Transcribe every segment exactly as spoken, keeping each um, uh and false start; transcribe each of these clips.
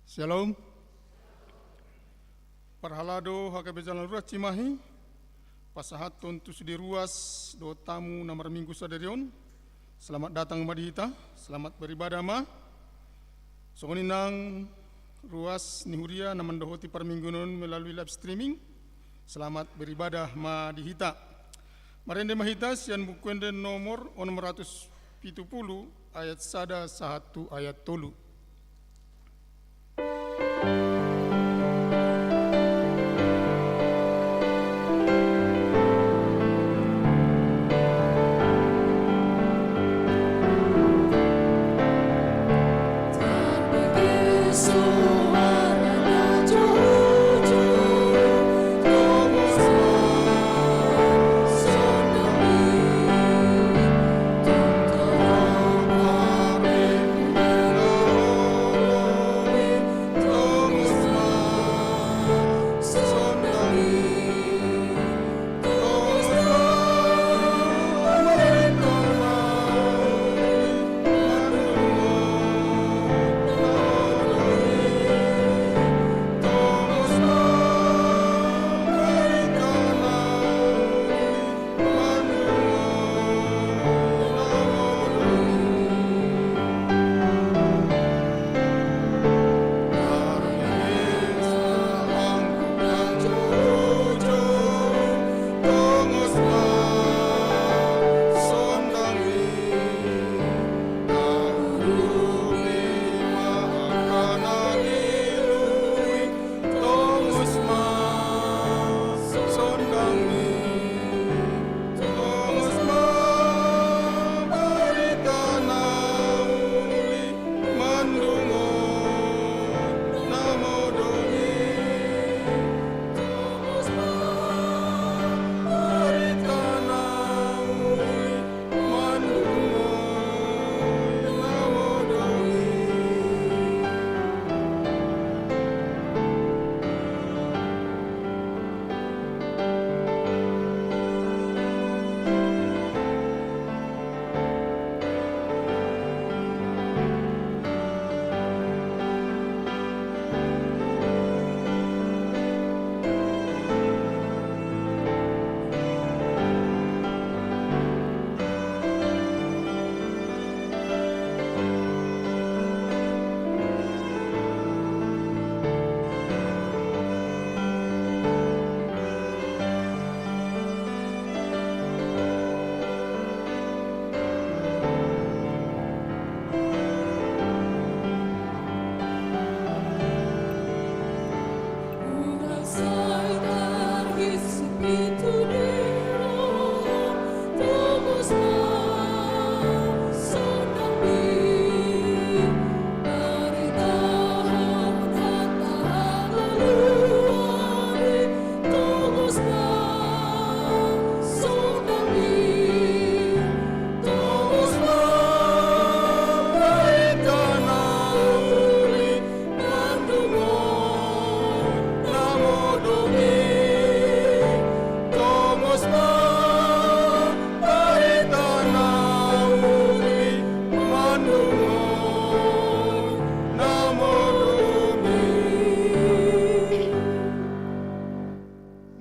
Shalom. Parhalado H K B Jalan Ruas Cimahi, pasahathon tu sude ruas dohot hamu na marminggu sadari on. Selamat datang ma di hita, selamat beribadah ma. Songon i nang ruas ni huria na mandohoti parmingguon on melalui live streaming, selamat beribadah ma di hita. Marende ma hita sian Buku Ende nomor onom ratus pitu pulu, ayat sada sahat tu ayat tolu.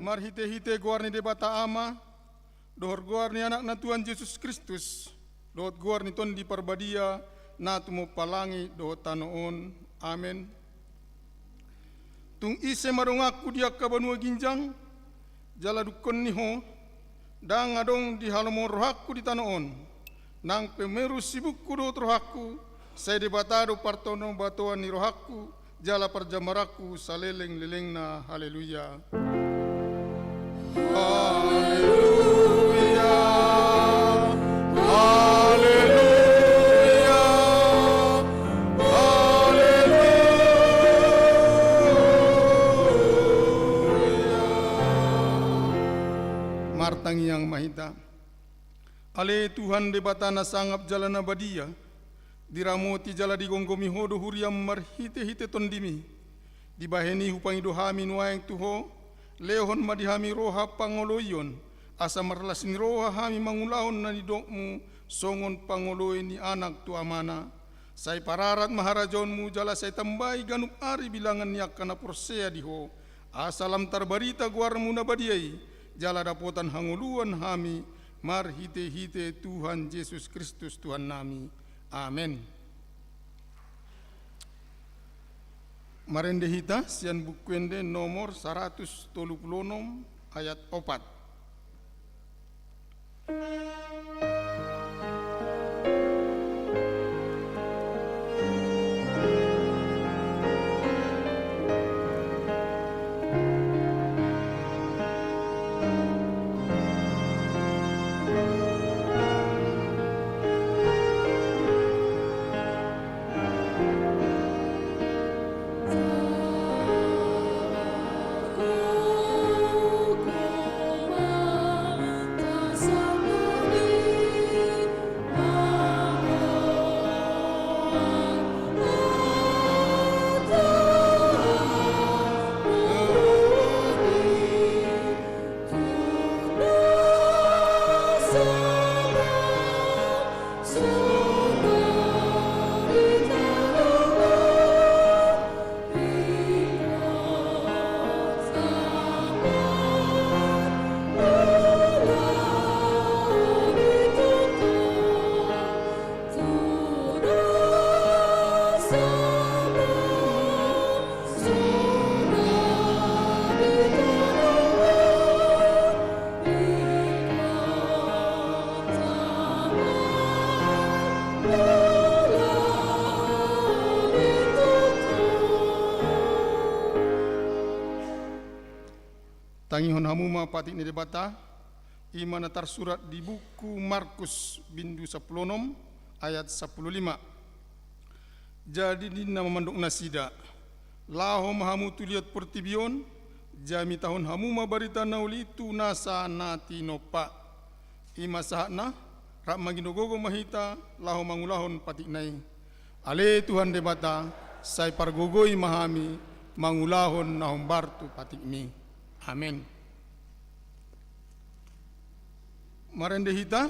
Marhite-hite goar ni Debata Ama, dohot goar ni Anakna Tuhan Jesus Kristus, dohot goar ni Tondi Parbadia, na tumompa langit dohot tano on. Amen. Tung ise ma donganku di angka banua ginjang, jala dungkon ni ho, ndang adong di halomoan rohangku di tano on, nang pe meru sibukku dohot rohangku, sai Debata do partonobatoan ni rohangku, jala parjambaranku saleleng-lelengna. Haleluya. Haleluya. Haleluya. Haleluya. Martangiang ma hita. Ale Tuhan Debata na sangap jala na badia, diramoti jala digomgomi ho do huriam marhite-hite Tondimi. Dibahen i hupangido hami nuaeng tu ho, lehon ma di hami roha pangoloion, asa marlas ni roha hami mangulahon na nidokmu songon pangoloi ni anak tu amana. Sai pararat ma harajaonmu jala sai tambai ganup ari bilangan ni angka na porsea di Ho, asa lam tarbarita goarmu na badia i, jala dapotan hangoluan hami marhite-hite Tuhan Jesus Kristus Tuhannami. Amen. Marende hita sian Buku Ende nomor saratus tolu pulu onom, ayat opat. Tangihon hamu ma patik ni Debata, i ma na tarsurat di buku Markus bindu sampulu onom ayat sampulu lima. Jadi ninna ma mandok nasida, laho ma hamu tu liat portibi on, jamitahon hamu ma barita na uli tu nasa na tinompa. I ma sahatna, rap manggido gogo ma hita laho mangulahon patikna i. Ale Tuhan Debata, sai pargogoi ma hami mangulahon na hombar tu patikmi. Amen. Marende hita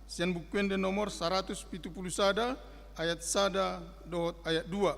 sian Buku Ende nomor saratus pitu pulu sada, ayat sada dohot ayat dua.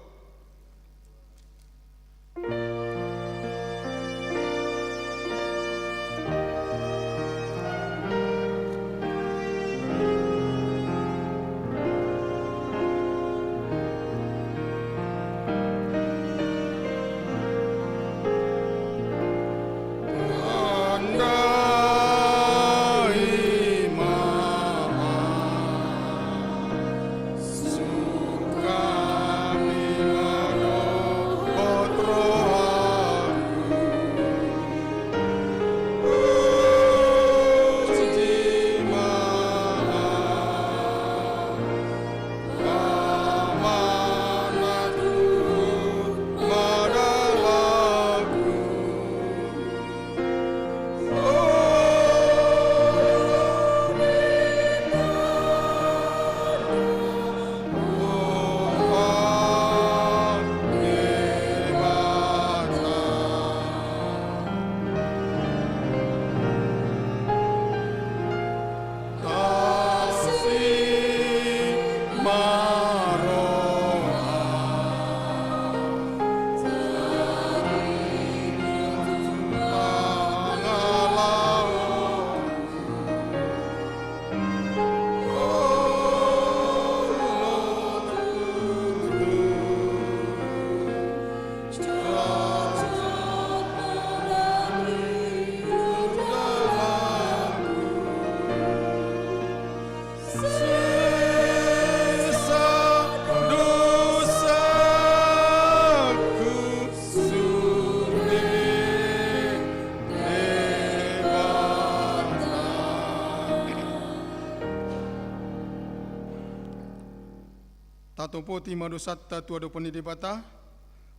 Tatopoti ma dosanta tu adopan ni Debata,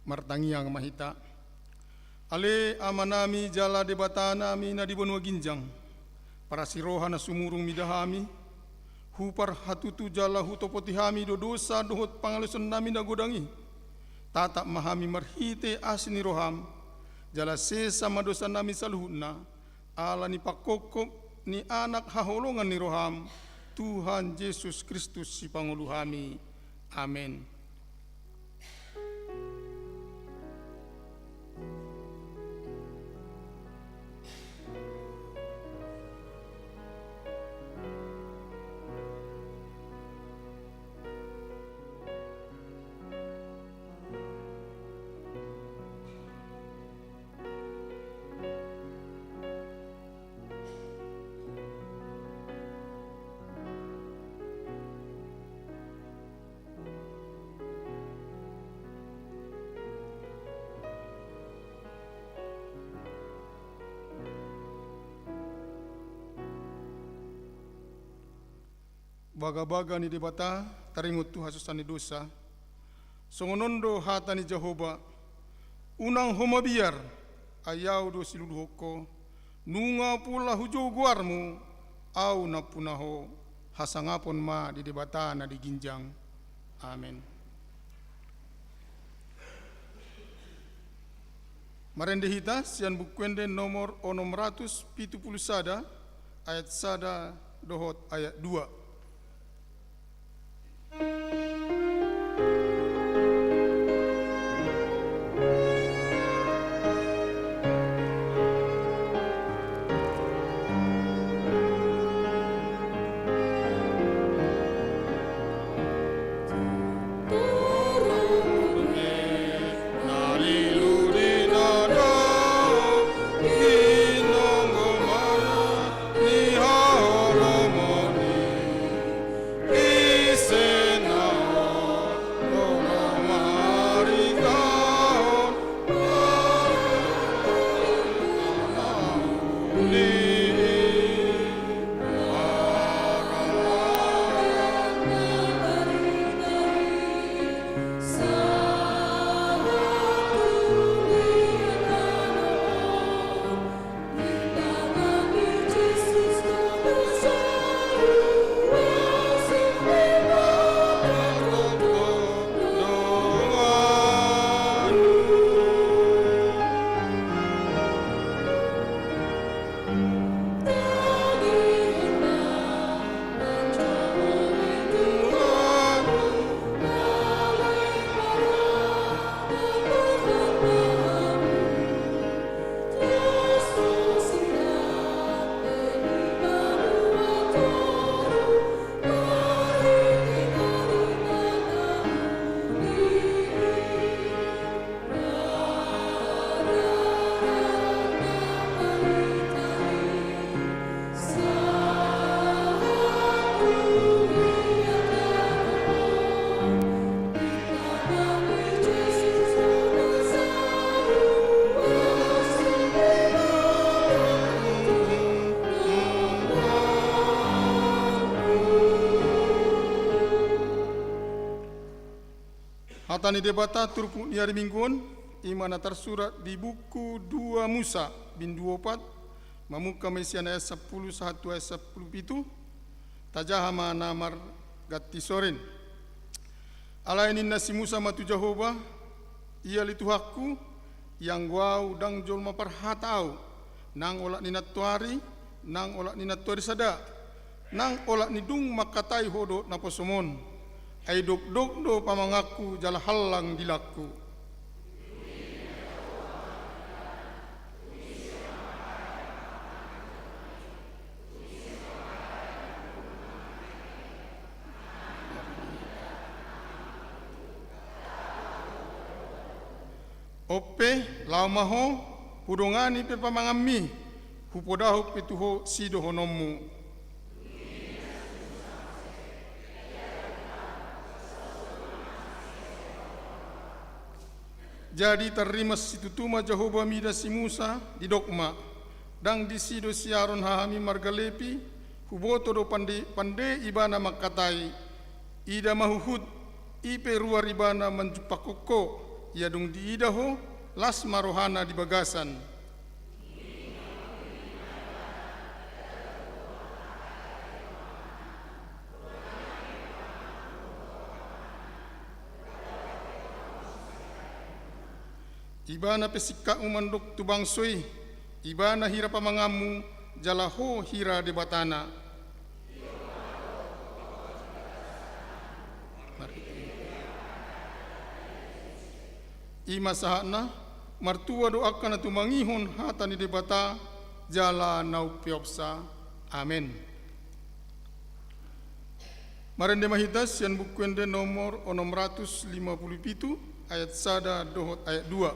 martangiang ma hita. Ale Amanami jala Debatanami na di banua ginjang, parasiroha na sumurung mida hami, huparhatutu jala hutopoti hami do dosa dohot pangalaosionnami na godang i. Tatap ma hami marhite asi ni roham, jala sesa ma dosanami saluhutna, ala ni panghophop ni Anak haholongan ni roham, Tuhan Jesus Kristus Sipangolu hami. Amen. Bagabaga ni Debata taringot tu hasosoan ni dosa. Songon on do hata ni Jahowa: Unang ho mabiar, ai Ahu do siluluhon ho. Nunga pola hujou goarmu, Ahu nampuna ho. Hasangapon ma di Debata na di ginjang. Amen. Marende hita sian Buku Ende nomor onom ratus pitu pulu sada, ayat sada dohot ayat dua. Hata ni Debata turpuk ni ari Minggu on, i ma na tarsurat di buku dua Musa, bindu opat, mamungka ma i sian ayat sampulu sahat tu ayat sampulu pitu. Tajaha ma na marganti sorin. Alai ninna si Musa ma tu Jahowa: Ia le Tuhanku, ianggo ahu ndang jolma parhata ahu, nang olat ni nantoari, nang olat ni nantoari sada, nang olat ni dung mangkatai ho dohot naposom on. Ai dokdok do pamanganku jala hallang dilangku. On pe, laho ma ho, hudongani pe pamanganmi, hupodahon pe tu ho sidohononmu. Jadi tarrimas situtu ma Jahowa mida si Musa, didok ma: Ndang disi do si Aron hahami marga Lepi? Huboto do pande, pande ibana mangkatai. Ida ma huhut, i pe ruar ibana manjumpangkon ho. Ia dung diida ho, las ma rohana di bagasan. Ibana pe singkatmu mandok tu bangso i, ibana hira pamanganmu, jala ho hira Debatana. Mari. I ma sahatna, martua do angka na tumangihon hata ni Debata jala na umpeopsa. Amen. Marende ma hita sian Buku Ende nomor onom ratus lima pulu pitu, ayat sada dohot ayat dua.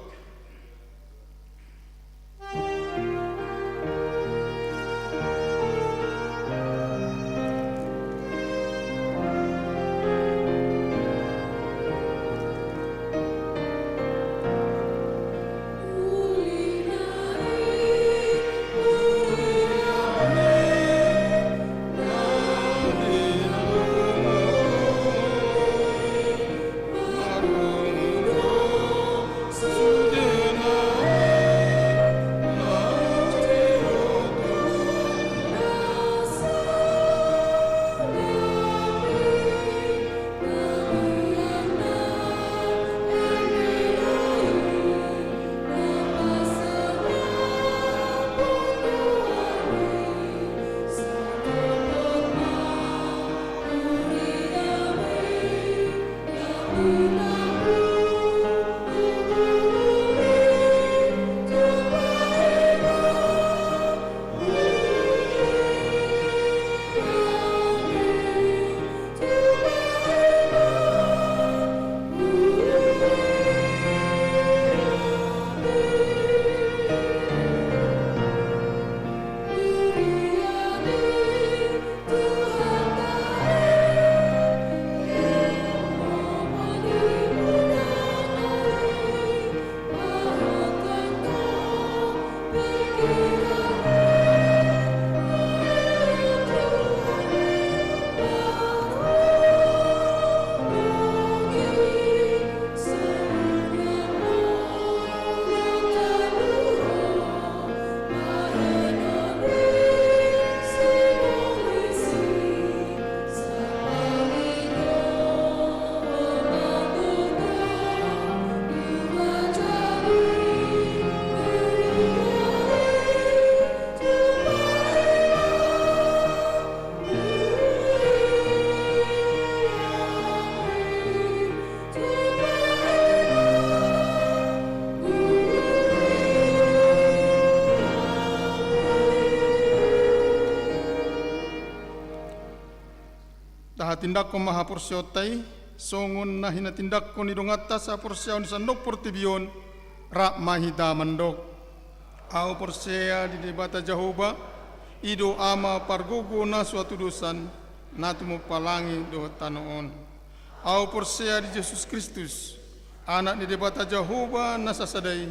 Tahatindanghon ma haporseaonta i, songon na hinatindanghon ni donganta sahaporseaon di sandok portibi on. Rap ma hita mandok. Ahu porsea di Debata Jahowa, i do Ama pargogo na so hatudosan, na tumompa langit dohot tano on. Ahu porsea di Jesus Kristus, Anak ni Debata Jahowa na sasada i,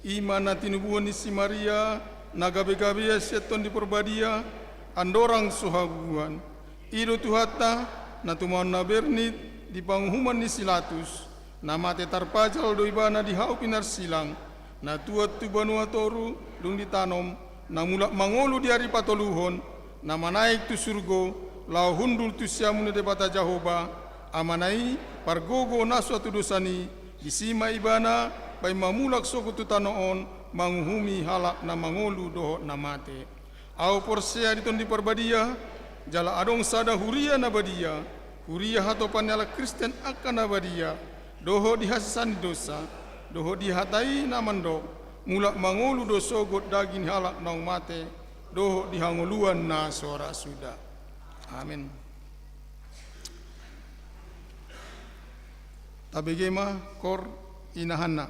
i ma na tinubuhon ni si Maria, na gabegabean sian Tondi Parbadia, andorang so habubuhan. I do Tuhanta, na tumaon na bernit di panguhuman ni si Latus, na mate tarpajal do Ibana di hau pinarsilang, na tuat tu banua toru, dung ditanom, na mulak mangolu di ari patoluhon, na manaek tu surgo, laho hundul tu siamun ni Debata Jahowa, Amana i, pargogo na so hatudosan i, disi ma Ibana, paima mulak sogot tu tano on, manguhumi halak na mangolu dohot na mate. Ahu porsea di Tondi Parbadia, jala adong sada huria na badia, huria hatopan ni halak Kristen angka na badia, dohot di hasesaan ni dosa, dohot di hata i na mandok, mulak mangolu do sogot daging ni halak naung mate, dohot di hangoluan na so ra suda. Amen. Tabege ma, kor inahanna.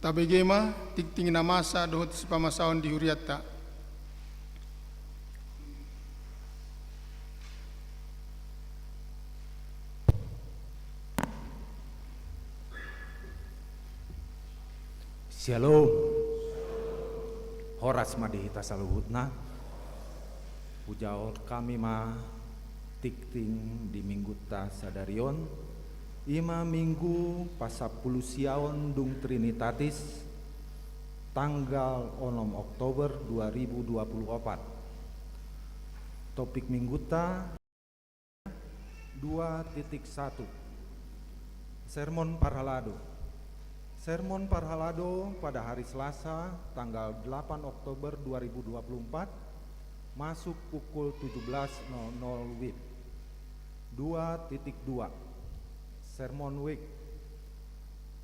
Tabege ma tingting na masa dohot sipamasaon di hurianta. Syalom. Horas ma di hita saluhutna. Hujahahon hami ma tingting di minggunta sadari on, i ma Minggu pasampulusiaon dung Trinitatis, tanggal onom Oktober dua ribu dua puluh opat. Topik minggunta, dua titik satu. Sermon parhalado. Sermon parhalado pada hari Selasa, tanggal delapan Oktober dua ribu dua puluh empat, masuk pukul tujuh belas nol nol WIB. Dua titik dua. Sermon WIB.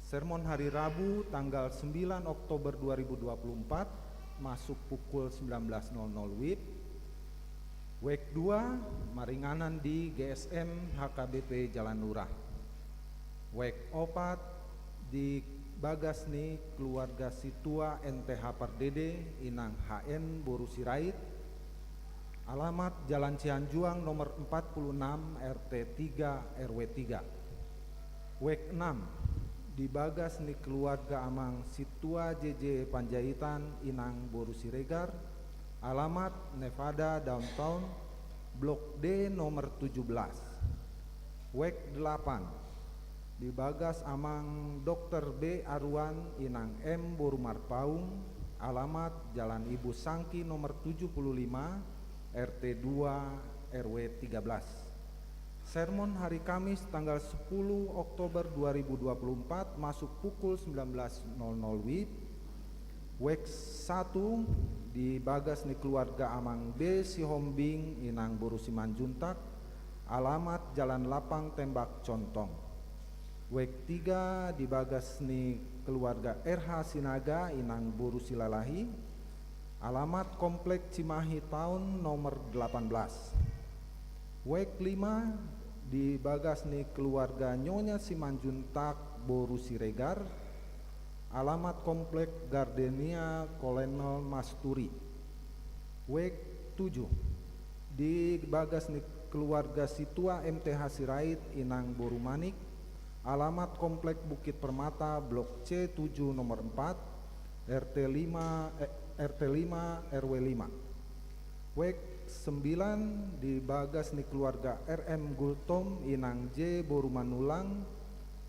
Sermon hari Rabu, tanggal sembilan Oktober dua ribu dua puluh empat, masuk pukul sembilan belas nol nol WIB. WIB dua, maringanan di GSM HKBP Jalan Lurah. WIB opat, di bagas ni keluarga Situa NTH Pardede, Inang HN boru Sirait, alamat Jalan Cianjuang nomor empat puluh enam, RT tiga, RW tiga. WIB enam, di bagas ni keluarga Amang Situa JJ Panjaitan, Inang boru Siregar, alamat Nevada Downtown, Blok D nomor tujuh belas. WIB delapan, di bagas Amang Dokter B Aruan, Inang M boru Marpaung, alamat Jalan Ibu Sangki nomor tujuh puluh lima, RT dua, RW tiga belas. Sermon hari Kamis, tanggal sepuluh Oktober dua ribu dua puluh empat, masuk pukul sembilan belas nol nol WIB. WIB satu, di bagas ni keluarga Amang B Sihombing, Inang boru Simanjuntak, alamat Jalan Lapang Tembak Contong. WIB tiga, di bagas ni keluarga RH Sinaga, Inang boru Silalahi, alamat Komplek Cimahi Town nomor delapan belas. WIB lima, di bagas ni keluarga Nyonya Simanjuntak boru Siregar, alamat Komplek Gardenia Kolonel Masturi. WIB tujuh, di bagas ni keluarga Situa MTH Sirait, Inang boru Manik, alamat Komplek Bukit Permata, Blok C tujuh nomor empat, RT lima, eh, RT lima, RW lima. WIB sembilan, di bagas ni keluarga RM Gultom, Inang J boru Manulang,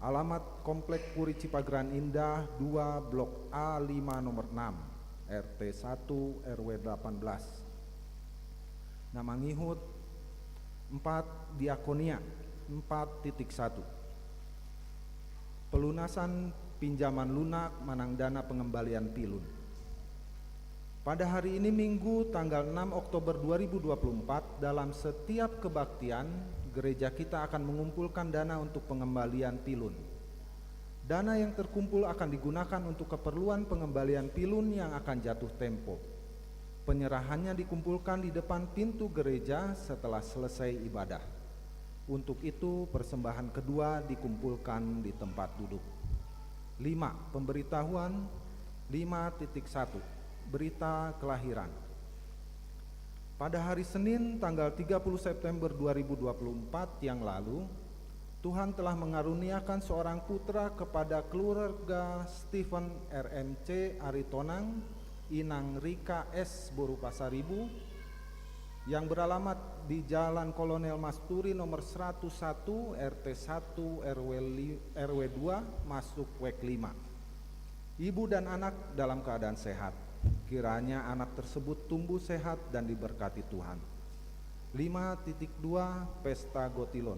alamat Komplek Puri Cipageran Indah dua, Blok A lima nomor enam, RT satu, RW delapan belas. Na mangihut, empat, diakonia, empat titik satu. Pelunasan pinjaman lunak manang dana pengembalian pilun. Pada hari ini, Minggu, tanggal enam Oktober dua ribu dua puluh empat, dalam setiap kebaktian, gereja kita akan mengumpulkan dana untuk pengembalian pilun. Dana yang terkumpul akan digunakan untuk keperluan pengembalian pilun yang akan jatuh tempo. Penyerahannya dikumpulkan di depan pintu gereja setelah selesai ibadah. Untuk itu, persembahan kedua dikumpulkan di tempat duduk. Lima, pemberitahuan. Lima titik satu, berita kelahiran. Pada hari Senin, tanggal tiga puluh September dua ribu dua puluh empat yang lalu, Tuhan telah mengaruniakan seorang putra kepada keluarga Stephen RMC Aritonang, Inang Rika S boru Pasaribu, yang beralamat di Jalan Kolonel Masturi nomor seratus satu, RT satu, RW li-, RW dua, masuk WIB lima. Ibu dan anak dalam keadaan sehat. Kiranya anak tersebut tumbuh sehat dan diberkati Tuhan. Lima titik dua, Pesta Gotilon.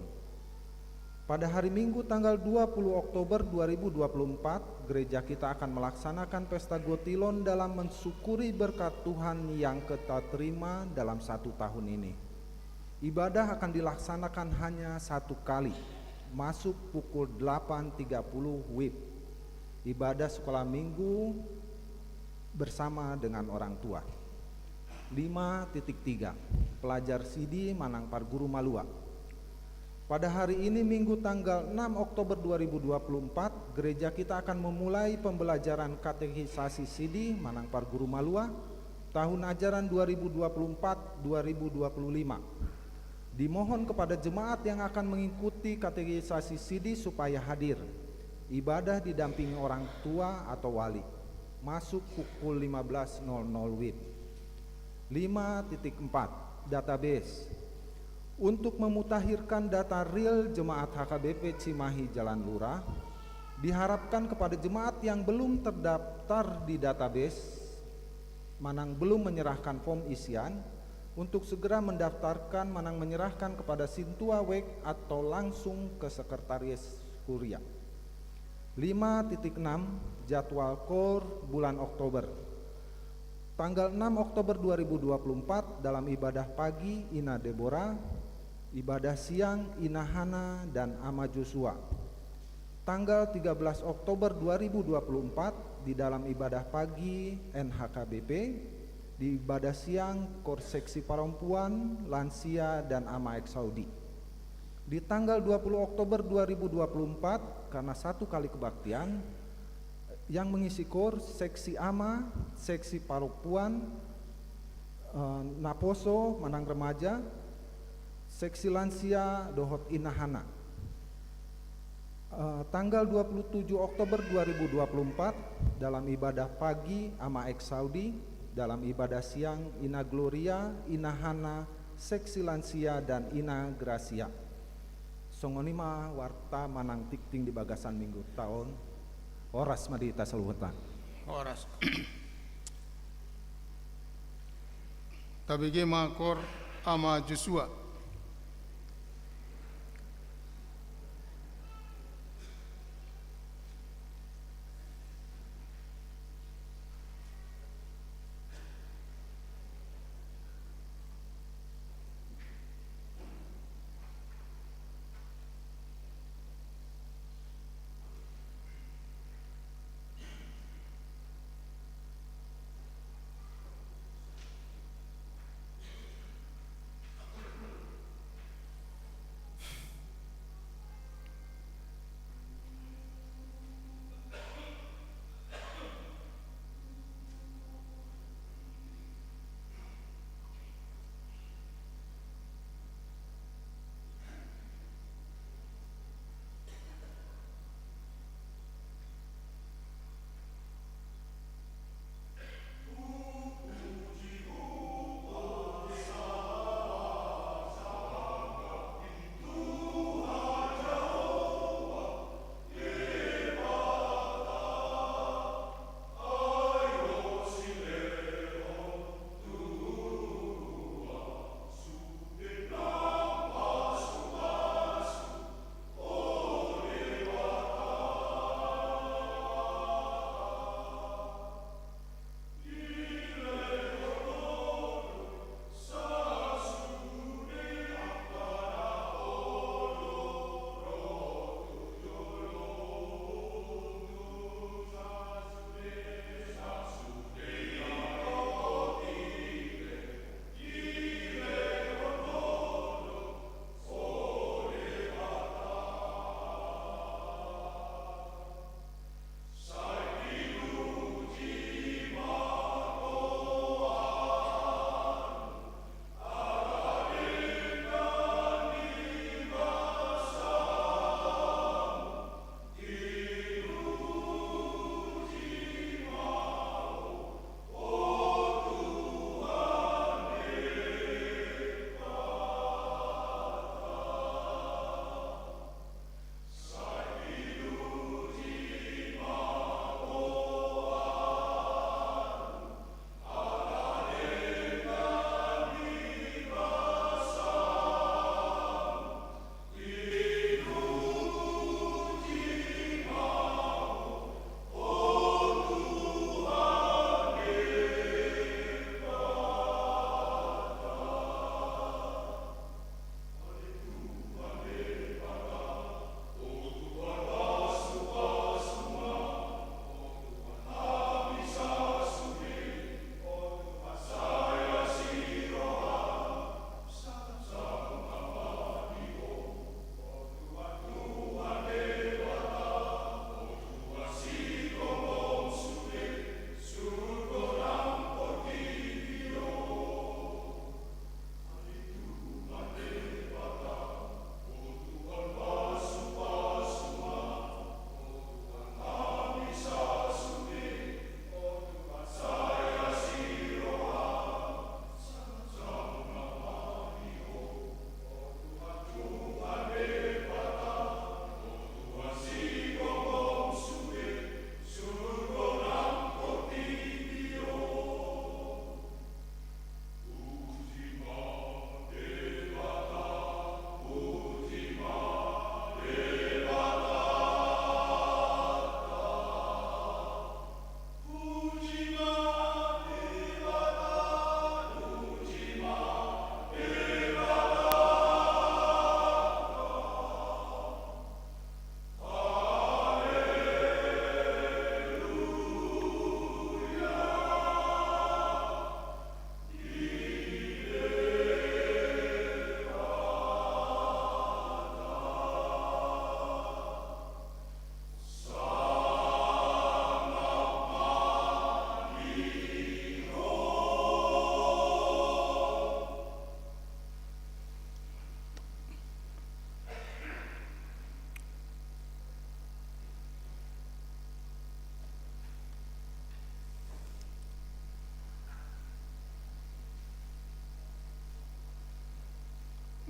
Pada hari Minggu, tanggal dua puluh Oktober dua ribu dua puluh empat, gereja kita akan melaksanakan Pesta Gotilon dalam mensyukuri berkat Tuhan yang kita terima dalam satu tahun ini. Ibadah akan dilaksanakan hanya satu kali, masuk pukul delapan tiga puluh WIB. Ibadah sekolah minggu bersama dengan orang tua. Lima titik tiga, pelajar sidi manang parguru malua. Pada hari ini, Minggu tanggal enam Oktober dua ribu dua puluh empat, gereja kita akan memulai pembelajaran katekisasi sidi manang parguru malua tahun ajaran dua ribu dua puluh empat dua ribu dua puluh lima. Dimohon kepada jemaat yang akan mengikuti katekisasi sidi supaya hadir. Ibadah didampingi orang tua atau wali. Masuk pukul lima belas nol nol W I B. Lima titik empat, database. Untuk memutakhirkan data real jemaat H K B P Cimahi Jalan Lurah, diharapkan kepada jemaat yang belum terdaftar di database manang belum menyerahkan form isian untuk segera mendaftarkan manang menyerahkan kepada sintua wek atau langsung ke sekretaris kuria. Lima titik enam, jadwal koor bulan Oktober. Tanggal enam Oktober dua ribu dua puluh empat, dalam ibadah pagi Ina Debora, ibadah siang Ina Hana dan Ama Joshua. Tanggal tiga belas Oktober dua ribu dua puluh empat, di dalam ibadah pagi N H K B P, di ibadah siang koor seksi perempuan, lansia, dan Ama Eksaudi. Di tanggal dua puluh Oktober dua ribu dua puluh empat, karena satu kali kebaktian, yang mengisi koor seksi ama, seksi perempuan, eh, naposo manang remaja, seksi lansia dohot Ina Hana. Eh, tanggal dua puluh tujuh Oktober dua ribu dua puluh empat, dalam ibadah pagi Ama Eksaudi, dalam ibadah siang Ina Gloria, Ina Hana, seksi lansia dan Ina Gracia. Songon i ma warta manang tingting di bagasan minggu taon. Horas ma di hita saluhutna. Horas. Tabege ma koor Ama Joshua.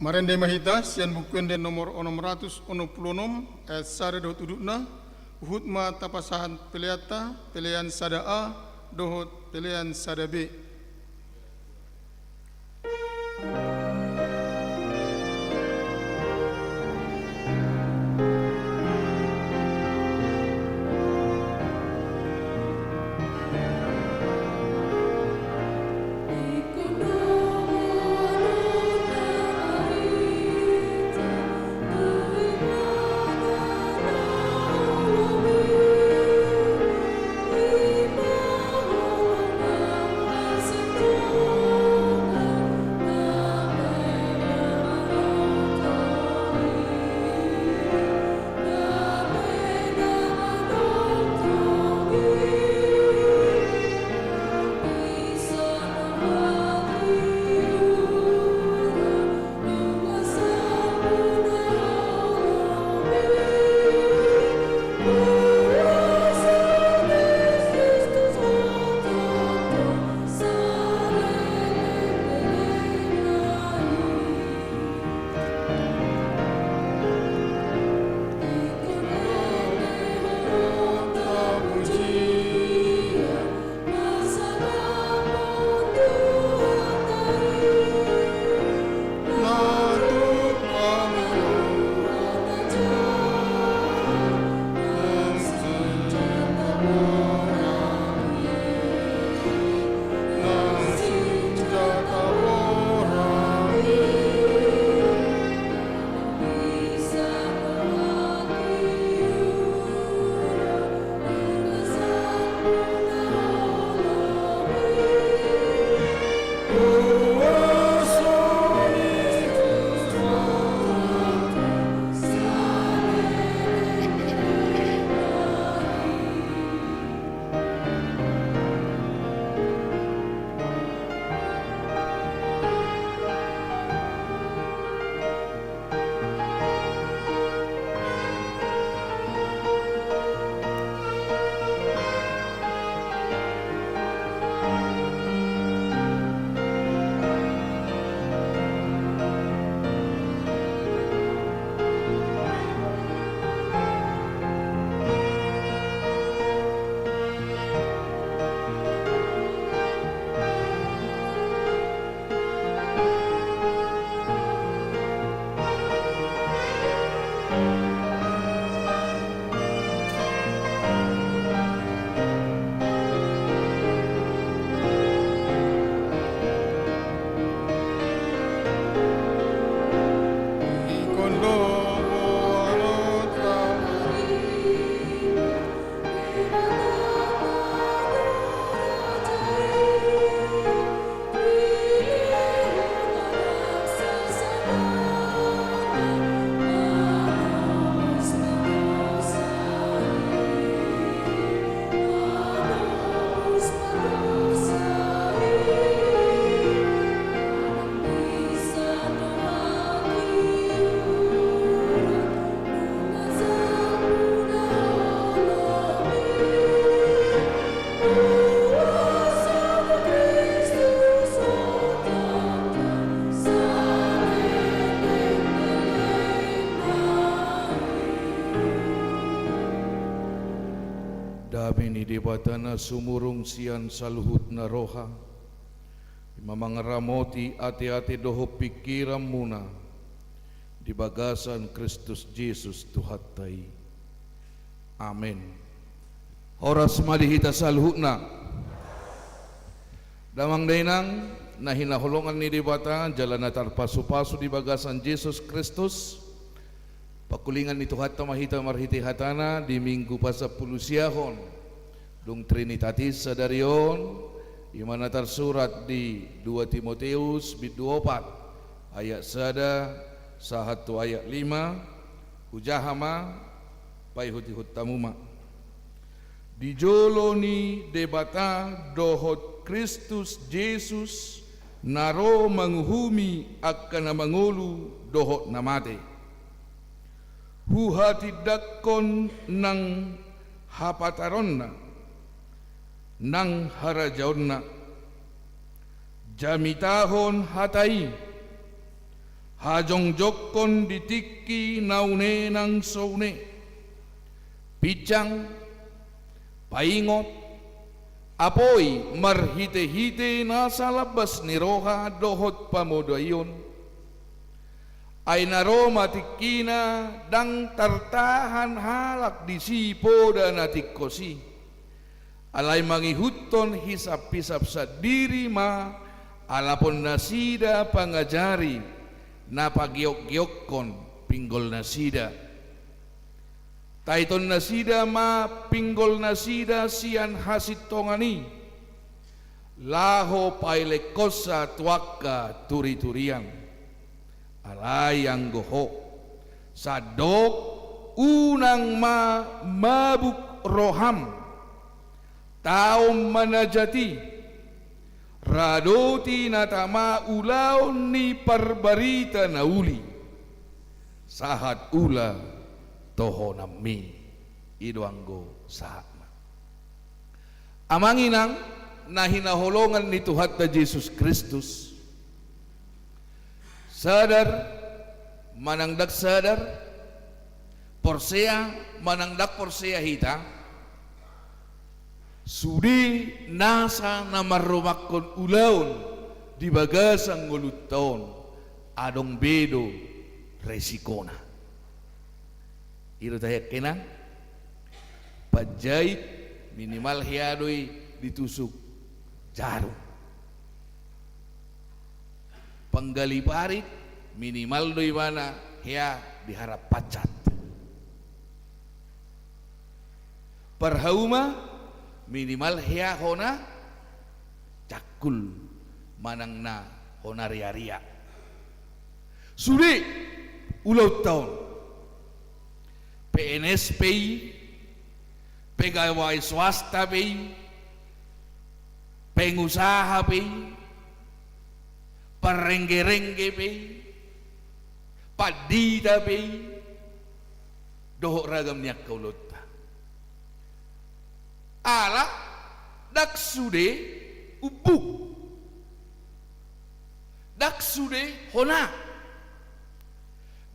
Marende ma hita sian Buku Ende nomor onom ratus onom pulu onom, ayat sada dohot udutna. Huhut ma tapasahat peleanta, pelean sada A dohot pelean sada B. Dame ni Debata na sumurung sian saluhutna roha, i ma mangaramoti ateate dohot pingkiranmuna di bagasan Kristus Jesus Tuhanta i. Amen. Horas ma di hita saluhutna. Damang dainang na hinaholongan ni Debata jala na tarpasupasu di bagasan Jesus Kristus, pangkulingan ni Tuhanta ma hita marhite hatana di Minggu pasampulusiahon dung Trinitatis sadari on, i ma na tarsurat di dua Timoteus bindu opat ayat sada sahat tu ayat lima. Hujaha ma, paihutihut hamu ma. Di jolo ni Debata dohot Kristus Jesus na ro manguhumi angka na mangolu dohot na mate, huhatindangkon nang hapataronna nang harajaonna. Jamitahon hata i, Hajongjongkon di tingki na une nang so une. Pinjang, paingot, apoi marhitehite nasa lambas ni roha dohot pamodaion. Ai na ro ma tingkina ndang tartahan halak disi poda na tingkos i. Alai mangihuthon hisaphisap sandiri ma alapon nasida pangajari na pagiokgiokkon pinggol nasida. Taiton nasida ma pinggol nasida sian hasintongan i, laho paelekkonsa tu angka turiturian. Alai anggo ho, sandok unang ma mabuk roham, taon ma na jat i, radoti na tama ulaon ni parbarita na uli, sahat ula tohonanmi. I do anggo sahatna. Amang inang na hinaholongan ni Tuhanta Jesus Kristus, sadar manang ndang sadar, porsea manang ndang porsea hita, sude nasa na marromangkon ulaon di bagasan ngolunta on, adong be do resikona. I do tahe angka inang, panjait minimal hea do i ditusuk jarum. Panggali parit minimal do ibana hea diharap pancat. Parhauma minimal hea hona cangkul manang na hona riaria. Sude ulaonta on. P N S pe i, pegawai swasta pe i, pengusaha pe i, parrenggerengge pe i, pandita pe i, dohot ragam ni angka ulaonta. Ala ndang sude umbuk, ndang sude hona,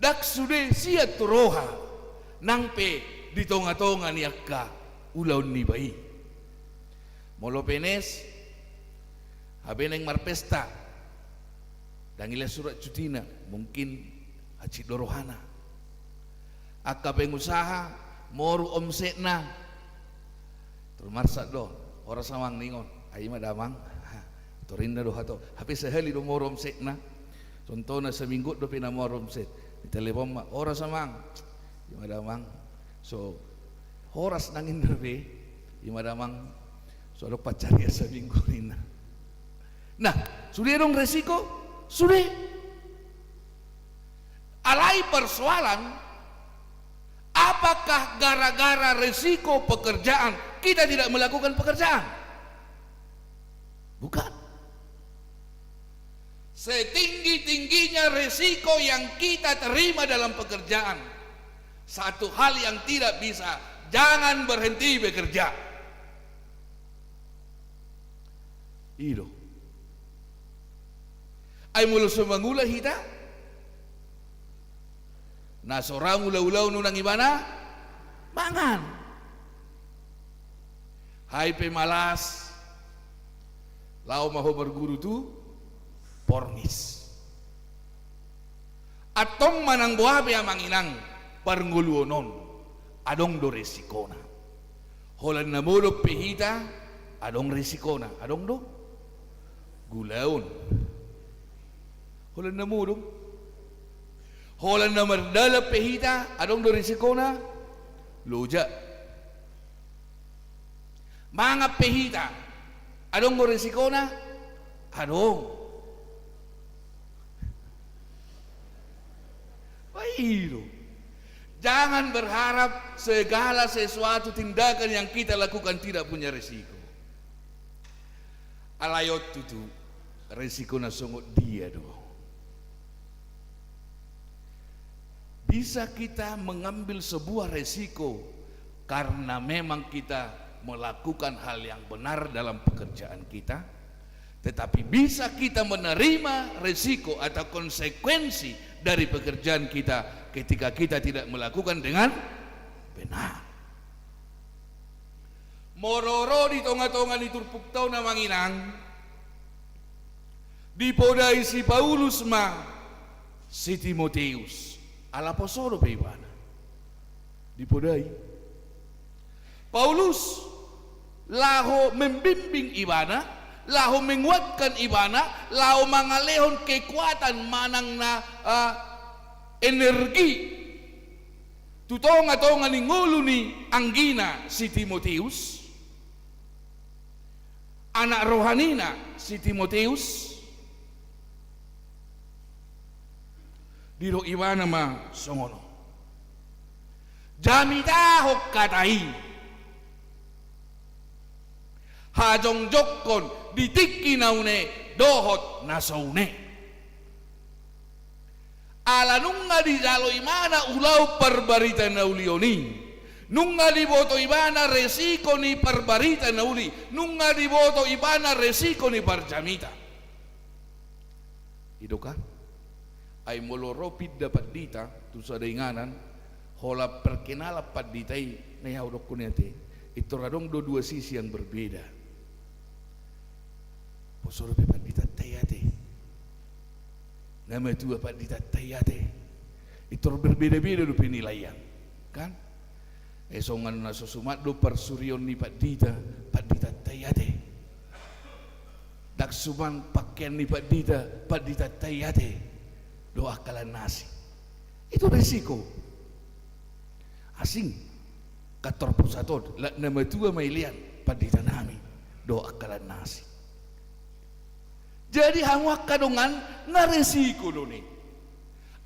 ndang sude sian tu roha, nang pe di tongatonga ni angka ulaon niba i. Molo P N S, hape naeng marpesta, ndang i las surat cutina, mungkin hansit do rohana. Angka pengusaha, moru omsetna. Tor marsak do, horas amang ningon. Ai ima damang. Tor inna do hato. Hape sahali do moru omsetna. Contohna saminggu dope na moru omset. Ditelepon ma, horas amang. Ima damang. So, horas nang inna dope. Ima damang. So, adong pancarian saminggu ninna. Nah, sude adong resiko, sude. Alai persoalan, apakah gara-gara resiko pekerjaan kita tidak melakukan pekerjaan? Bukan. Setinggi-tingginya resiko yang kita terima dalam pekerjaan, satu hal yang tidak bisa, jangan berhenti bekerja. I do. Ai molo so mangula hita, na so ra mangula ulaon unang ibana mangan. Hai pe malas, laho ma ho marguru tu porngis. Antong manang boha pe amang inang parngoluon on, adong do resikona. Holan na modom pe hita, adong resikona, adong do? Gulaon. Holan na modom. Holan na mardalan pe hita, adong do resikona? Loja. Mangan pe hita, adong do resikona? Adong. Wah, i do. Jangan berharap segala sesuatu tindakan yang kita lakukan tidak punya resiko. Alai on tutu, resiko na songon dia do. Bisa kita mengambil sebuah resiko karena memang kita melakukan hal yang benar dalam pekerjaan kita, Tetapi bisa kita menerima resiko atau konsekuensi dari pekerjaan kita ketika kita tidak melakukan dengan benar. Molo ro di tonga-tonga ni turpukta on, amang inang, dipodai si Paulus ma si Timoteus. Ala poso dope ibana dipodai. Paulus laho membimbing ibana, laho menguatkan ibana, laho mangalehon kekuatan manang na, ah, energi tu tonga-tonga ni ngolu ni anggina si Timoteus, anak rohanina si Timoteus. Didok ibana ma songon on: Jamitahon hata i, hajongjongkon di tingki na une dohot na so une. Ala nunga dijalo ibana ulaon parbarita na uli on i, nunga diboto ibana resiko ni parbarita na uli, nunga diboto ibana resiko ni parjamita. I do kan? Ai molo ro pinda pandita tu sada inganan, holan perkenalan pandita i, na i ahu dokkon i ate, pintor adong do dua sisi yang berbeda. Poso dope panditanta i ate, na matua panditanta i ate, pintor berbeda-beda do penilaian, kan? Eh, songon na so suman do parsurion ni pandita, panditanta i ate. Ndang suman pakean ni pandita, panditanta i ate. Dohot angka na asing. I do resiko. Asing. Kantor pusat on, ala na matua ma ilean pandita nami. Dohot angka na asing. Jadi hamu angka dongan, na resiko do on i.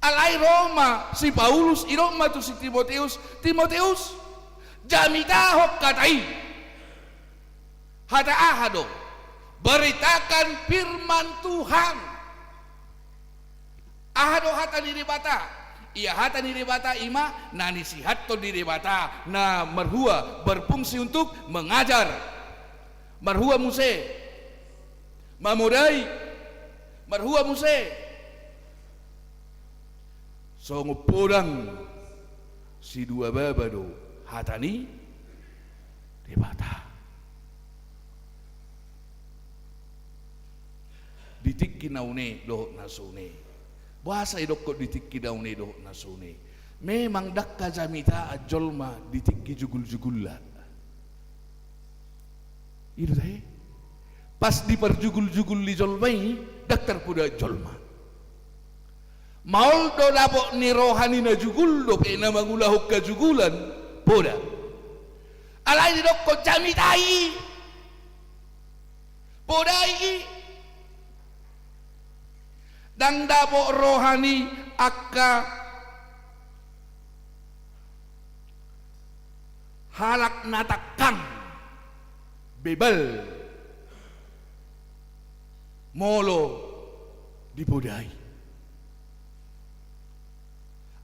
Alai ro ma si Paulus, didok ma tu si Timoteus: Timoteus, jamitahon hata i. Hata aha do? Beritakan firman Tuhan. Aha do hata ni Debata? Ia hata ni Debata i ma na nisihathon ni Debata, na marhua, berfungsi untuk mengajar. Marhua muse, mamodai, marhua muse. Songon podang sidua baba do hata ni Debata. Di tingki na une dohot na so une. Boasa didokkon di tingki na une dohot na so une? Memang ndang hajamitaan jolma di tingki jugul-jugulna. I do tahe. Pas di parjugul-jugul ni jolma i, ndang tarpoda jolma. Maol do dapot ni roha ni na jugul dope na mangulahon hajugulan, poda. Alai didokkon jamitai i. Podai i. Ndang dapot roha ni angka halak na tangkang, bebal, molo dipodai.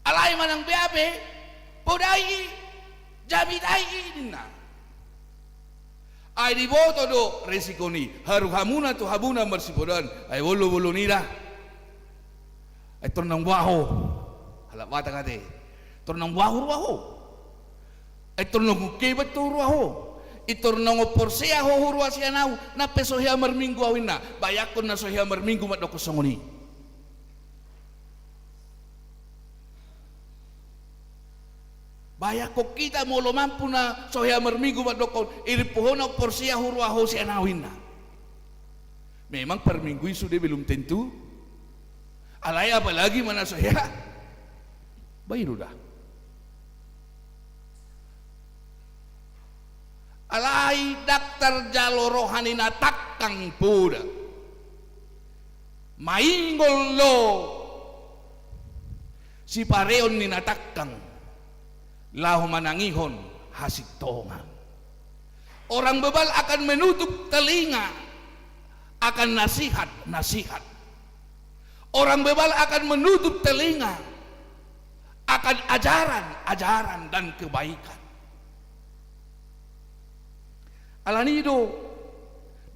Alai manang beha pe, podai i, jamitai i ninna. Ai diboto do resiko ni, haru hamuna tu hamuna marsipodaan, ai bolon-bolon i da. Ai tor naung boha ho, halak Batak ate. Tor naung boha huroha ho. Ai tor naung kebat ho huroha ho. Ai tor naung porsea ho huroha sian ahu, nang pe so hea marminggu ahu ninna, bayangkon na so hea marminggu mandokkon songon i. Bayangkon hita molo mampu na so hea marminggu mandokkon, irimpu ho naung porsea huroha ho sian ahu ninna. Memang parminggu i sude belum tentu. Alai apalagi ma na so hea. Ba i do da. Alai ndang tarjalo roha ni na tangkang poda. Maingol do sipareon ni na tangkang laho manangihon hasintongan. Orang bebal akan menutup telinga akan nasihat-nasihat. Orang bebal akan menutup telinga akan ajaran-ajaran dan kebaikan. Alani i do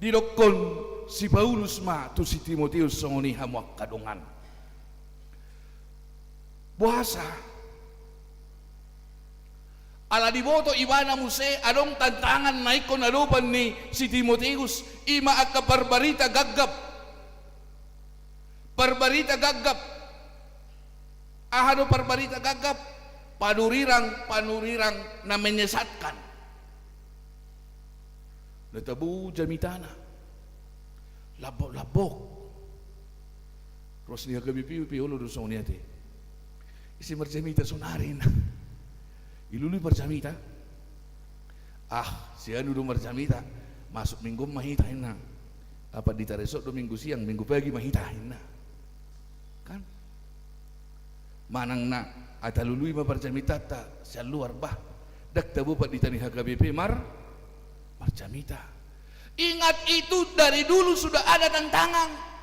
didokkon si Paulus ma tu si Timoteus songon i, hamu angka dongan. Boasa? Ala diboto ibana muse adong tantangan na ingkon adopan ni si Timoteus, i ma angka parbarita gagap. Parbarita gagap. Aha do parbarita gagap? Panurirang, panurirang na menyesatkan. Na tabo jamitana. Lambok-lambok. Ruas ni H K B P pe olo do songon i ate. Ise marjamita sonari na. Ilului parjamita. Ah, si anu do marjamita. Masuk minggu ma hita inna. Apa di taresok do minggu siang, minggu pagi ma hita inna. Kan? Manang na, ah, talului ma parjamitanta sian luar bah. Ndang tabo pandita ni H K B P mar, marjamita. Ingat, itu dari dulu sudah ada tantangan.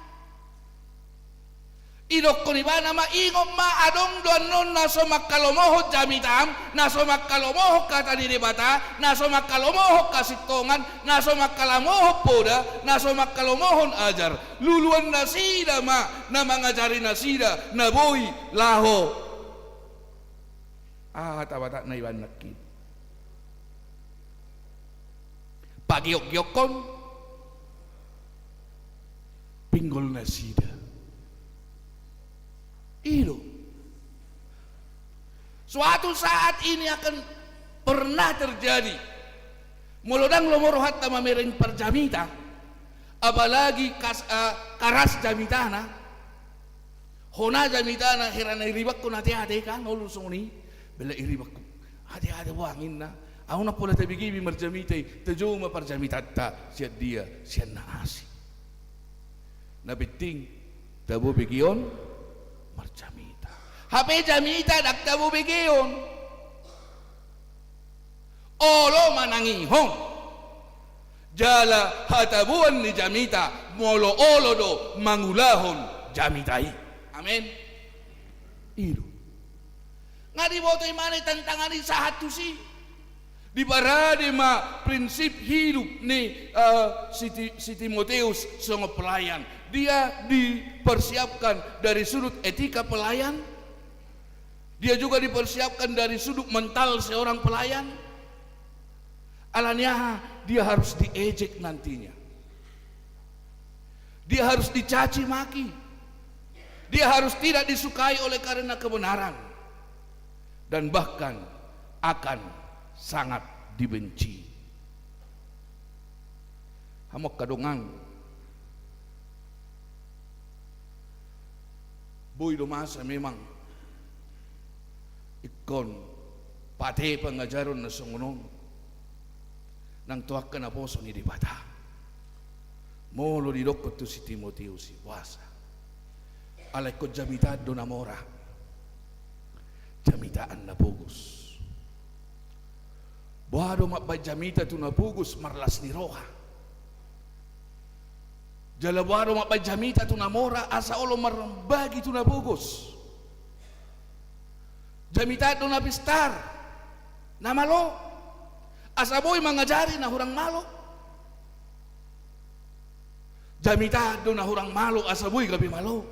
Idokkon ibana ma, ingot ma, adong do annon na so manghalomohon jamitam, na so manghalomohon hata ni Debata, na so manghalomohon hasintongan, na so manghalomohon poda, na so manghalomohon ajar. Luluan nasida ma na mangajari nasida na boi laho. Aha hata Batak na iban nangkin? Pagiok-giokkon pinggol nasida. I do. Suatu saat ini akan pernah terjadi. Molo ndang lomo rohanta mamereng parjamita, apalagi kas-, eh, karas jamitana, hona jamitana, hera na iribakkon ate-ate kan, olo songon i, bela iribakkon ate-ate, boha ninna, ahu ndang pola tabege be marjamita i, tajou ma parjamitanta sian dia, sian na asing. Na penting, tabo begeon marjamita. Hape jamita ndang tabo begeon. Olo manangihon. Jala hataboan ni jamita, molo olo do mangulahon jamita i. Amen. I do. Nga diboto ibana tantangan i sahat tusi. Diparade ma prinsip hidup ni, eh, si Ti-, si Timoteus songon pelayan. Dia dipersiapkan dari sudut etika pelayan. Dia juga dipersiapkan dari sudut mental seorang pelayan. Alani aha? Dia harus diejek nantinya. Dia harus dicaci maki. Dia harus tidak disukai oleh karena kebenaran. Dan bahkan akan sangat dibenci. Hamu angka dongan, boi do masa memang ingkon pate pangajaron na songon on nang tu angka naposo ni Debata. Molo didokkon tu si Timoteus i, boasa? Ala ingkon jamitaan do na mora, jamitaan na pogos. Boha do mambaen jamita tu na pogos? Marlas ni roha. Jala boha do mambaen jamita tu na mora? Asa olo marbagi tu na pogos. Jamitaan do na pistar, na malo, asa boi mangajari na hurang malo. Jamitaan do na hurang malo asa boi gabe malo.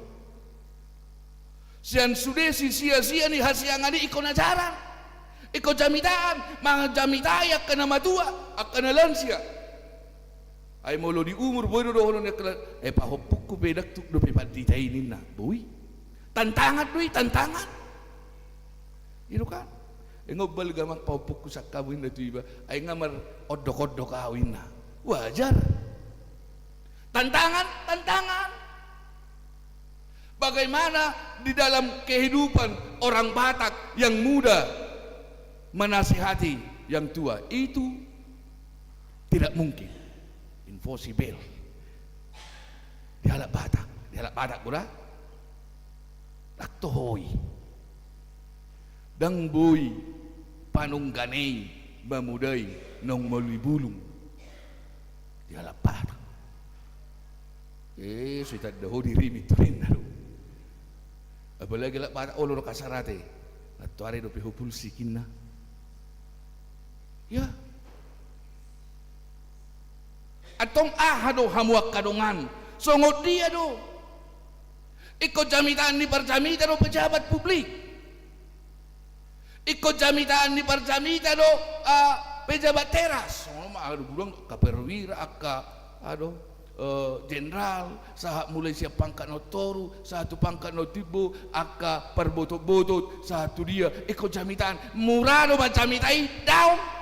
Sian sude sisia-sia ni hasiangan i ingkon ajaran, ingkon jamitaan, manjamitai angka na matua, angka na lansia. Ai molo di umur boi do dohonon ni angka na, eh, pahompungku pe ndang tuk dope pandita i ninna. Boi. Tantangan do i, tantangan. I do kan? Enggo balga ma pahompungku sian hamu ninna tu iba, ai nga marondok-ondok ahu ninna. Wajar. Tantangan, tantangan. Bagaimana di dalam kehidupan orang Batak yang muda menasihati yang tua? Itu tidak mungkin. Impossible. Di halak Batak, di halak Batak, boha? Ndang toho i. Ndang boi panungganei mamodai naung muli bulung. Di halak Batak. Eh, so itanda ho dirimu tu ninna do. Apalagi halak Batak olo do kasar ate. Nantoari dope ho pulsik ninna. Ya. Antong aha do hamu angka dongan? Songon dia do? Ingkon jamitaan ni parjamita do pejabat publik? Ingkon jamitaan ni parjamita do, ah, pejabat teras? Songon ma aha do burang do angka perwira, angka aha do, eh, jenderal, sahat mulai sian pangkat na toru sahat tu pangkat na timbo, angka parbototbotot sahat tu dia. Ingkon jamitaan, mura do manjamita i? Daong.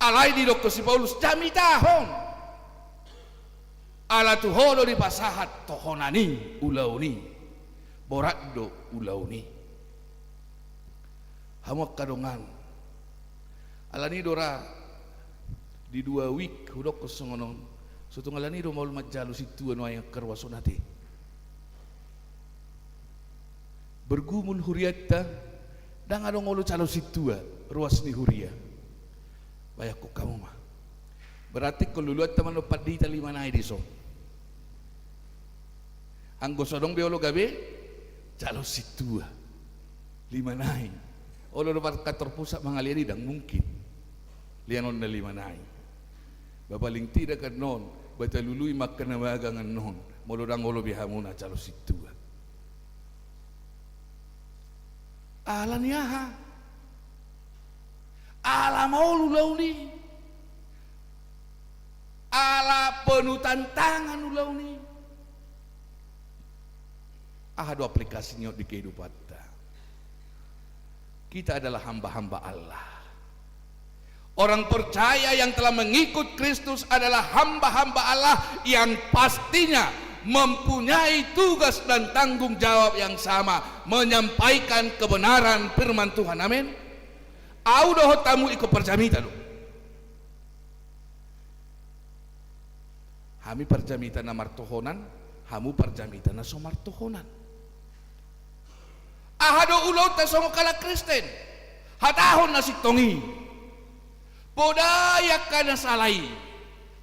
Alai didokkon si Paulus, jamitahon. Ala tu ho do dipasahat tohonan i, ulaon i. Borat do ulaon i. Hamu angka dongan, alani do ra di dua week hudokkon songon on. So tung alani do maol manjalo sintua nuaeng angka ruas on ate. Bergumul hurianta, ndang adong olo calon sintua ruas ni huria. Bayangkon hamu ma. Berarti ingkon luluanta manompat di hita lima nai dison. Anggo so adong be olo gabe calon sintua lima nai. Olo do parkantor pusat mangalean i? Ndang mungkin. Leanonna lima nai. Ba paling tidak annon, ba talului ma angka na magang annon, molo ndang olo be hamuna calon sintua. Ala ni aha? Ala maol ulaon i. Ala penuh tantangan ulaon i. Aha do aplikasina on di kehidupanta? Kita adalah hamba-hamba Allah. Orang percaya yang telah mengikut Kristus adalah hamba-hamba Allah yang pastinya mempunyai tugas dan tanggung jawab yang sama, menyampaikan kebenaran firman Tuhan. Amin. Au dohot hamu ingkon parjamita do. Hami parjamita na martohonan, hamu parjamita na so martohonan. Aha do ulaonta songon halak Kristen? Hatahon na sintong i. Podai angka na sala i.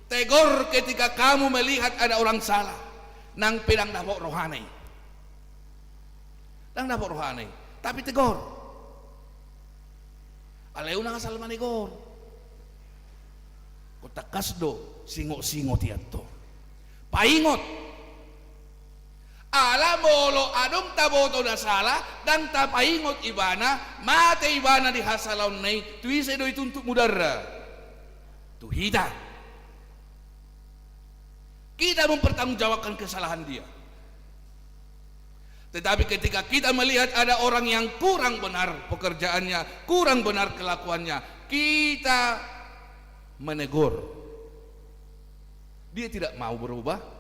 Tegor ketika kamu melihat ada orang salah. Nang pe ndang dapot rohana i. Ndang dapot rohana i. Tapi tegor. Alai unang asal manegor. Ingkon tangkas do singot-singot i antong. Paingot. Ala molo adong taboto na sala, ndang tapaingot ibana, mate ibana di hasalaonna i, tu ise do ituntut mudarna? Tu hita. Kita mempertanggungjawabkan kesalahan dia. Tetapi ketika kita melihat ada orang yang kurang benar pekerjaannya, kurang benar kelakuannya, kita menegur. Dia tidak mau berubah.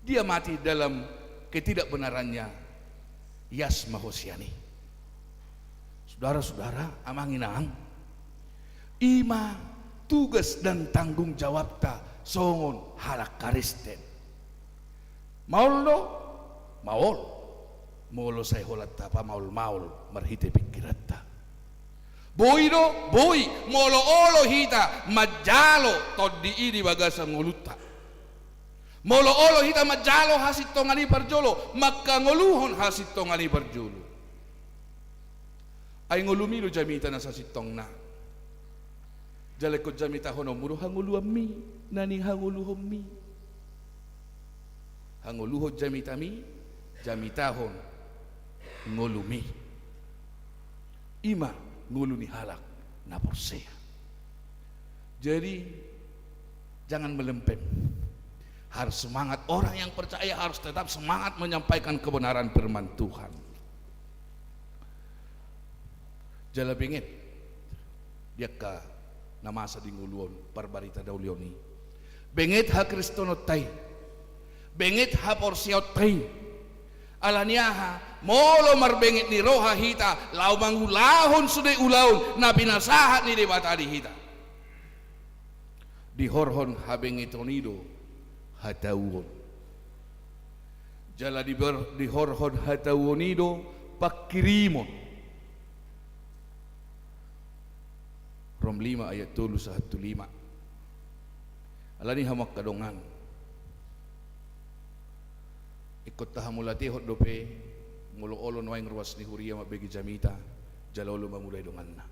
Dia mati dalam ketidakbenarannya. Ias ma ho sian i. Sudara-sudara, amang inang, i ma tugas dan tanggung jawabta songon halak Kristen. Maol do? Maol. Molo sai holan tapamaol-maol marhite pingkiranta. Boi do? Boi. Molo olo hita manjalo tondi i di bagasan ngolunta. Molo olo hita manjalo hasintongan i parjolo, mangkangoluhon hasintongan i parjolo. Ai ngolumi do jamita na sasintongna. Jala ingkon jamitahononmu do hangoluanmi, na nihangoluhonmi. Hangoluhon jamitami, jamitahon ngolumi. I ma ngolu ni halak na porsea. Jadi, jangan melempem. Harus semangat. Orang yang percaya harus tetap semangat menyampaikan kebenaran firman Tuhan. Jala benget di angka na masa di ngolu on, parbarita na uli on i. Benget hakristenonta i. Benget haporseaonta i. Ala ni aha? Molo marbenget ni roha hita, laho mangulahon sude ulaon na pinasahat ni Debata di hita. Dihorhon habengeton i do hatauon. Jala diber-, dihorhon hatauon i do pangkirimon. Rom lima ayat tolu sahat tu lima. Alani i hamu angka dongan, ingkon tahamulatehon dope, molo olo nuaeng ruas ni huria mambege jamita, jala olo mamulai donganna.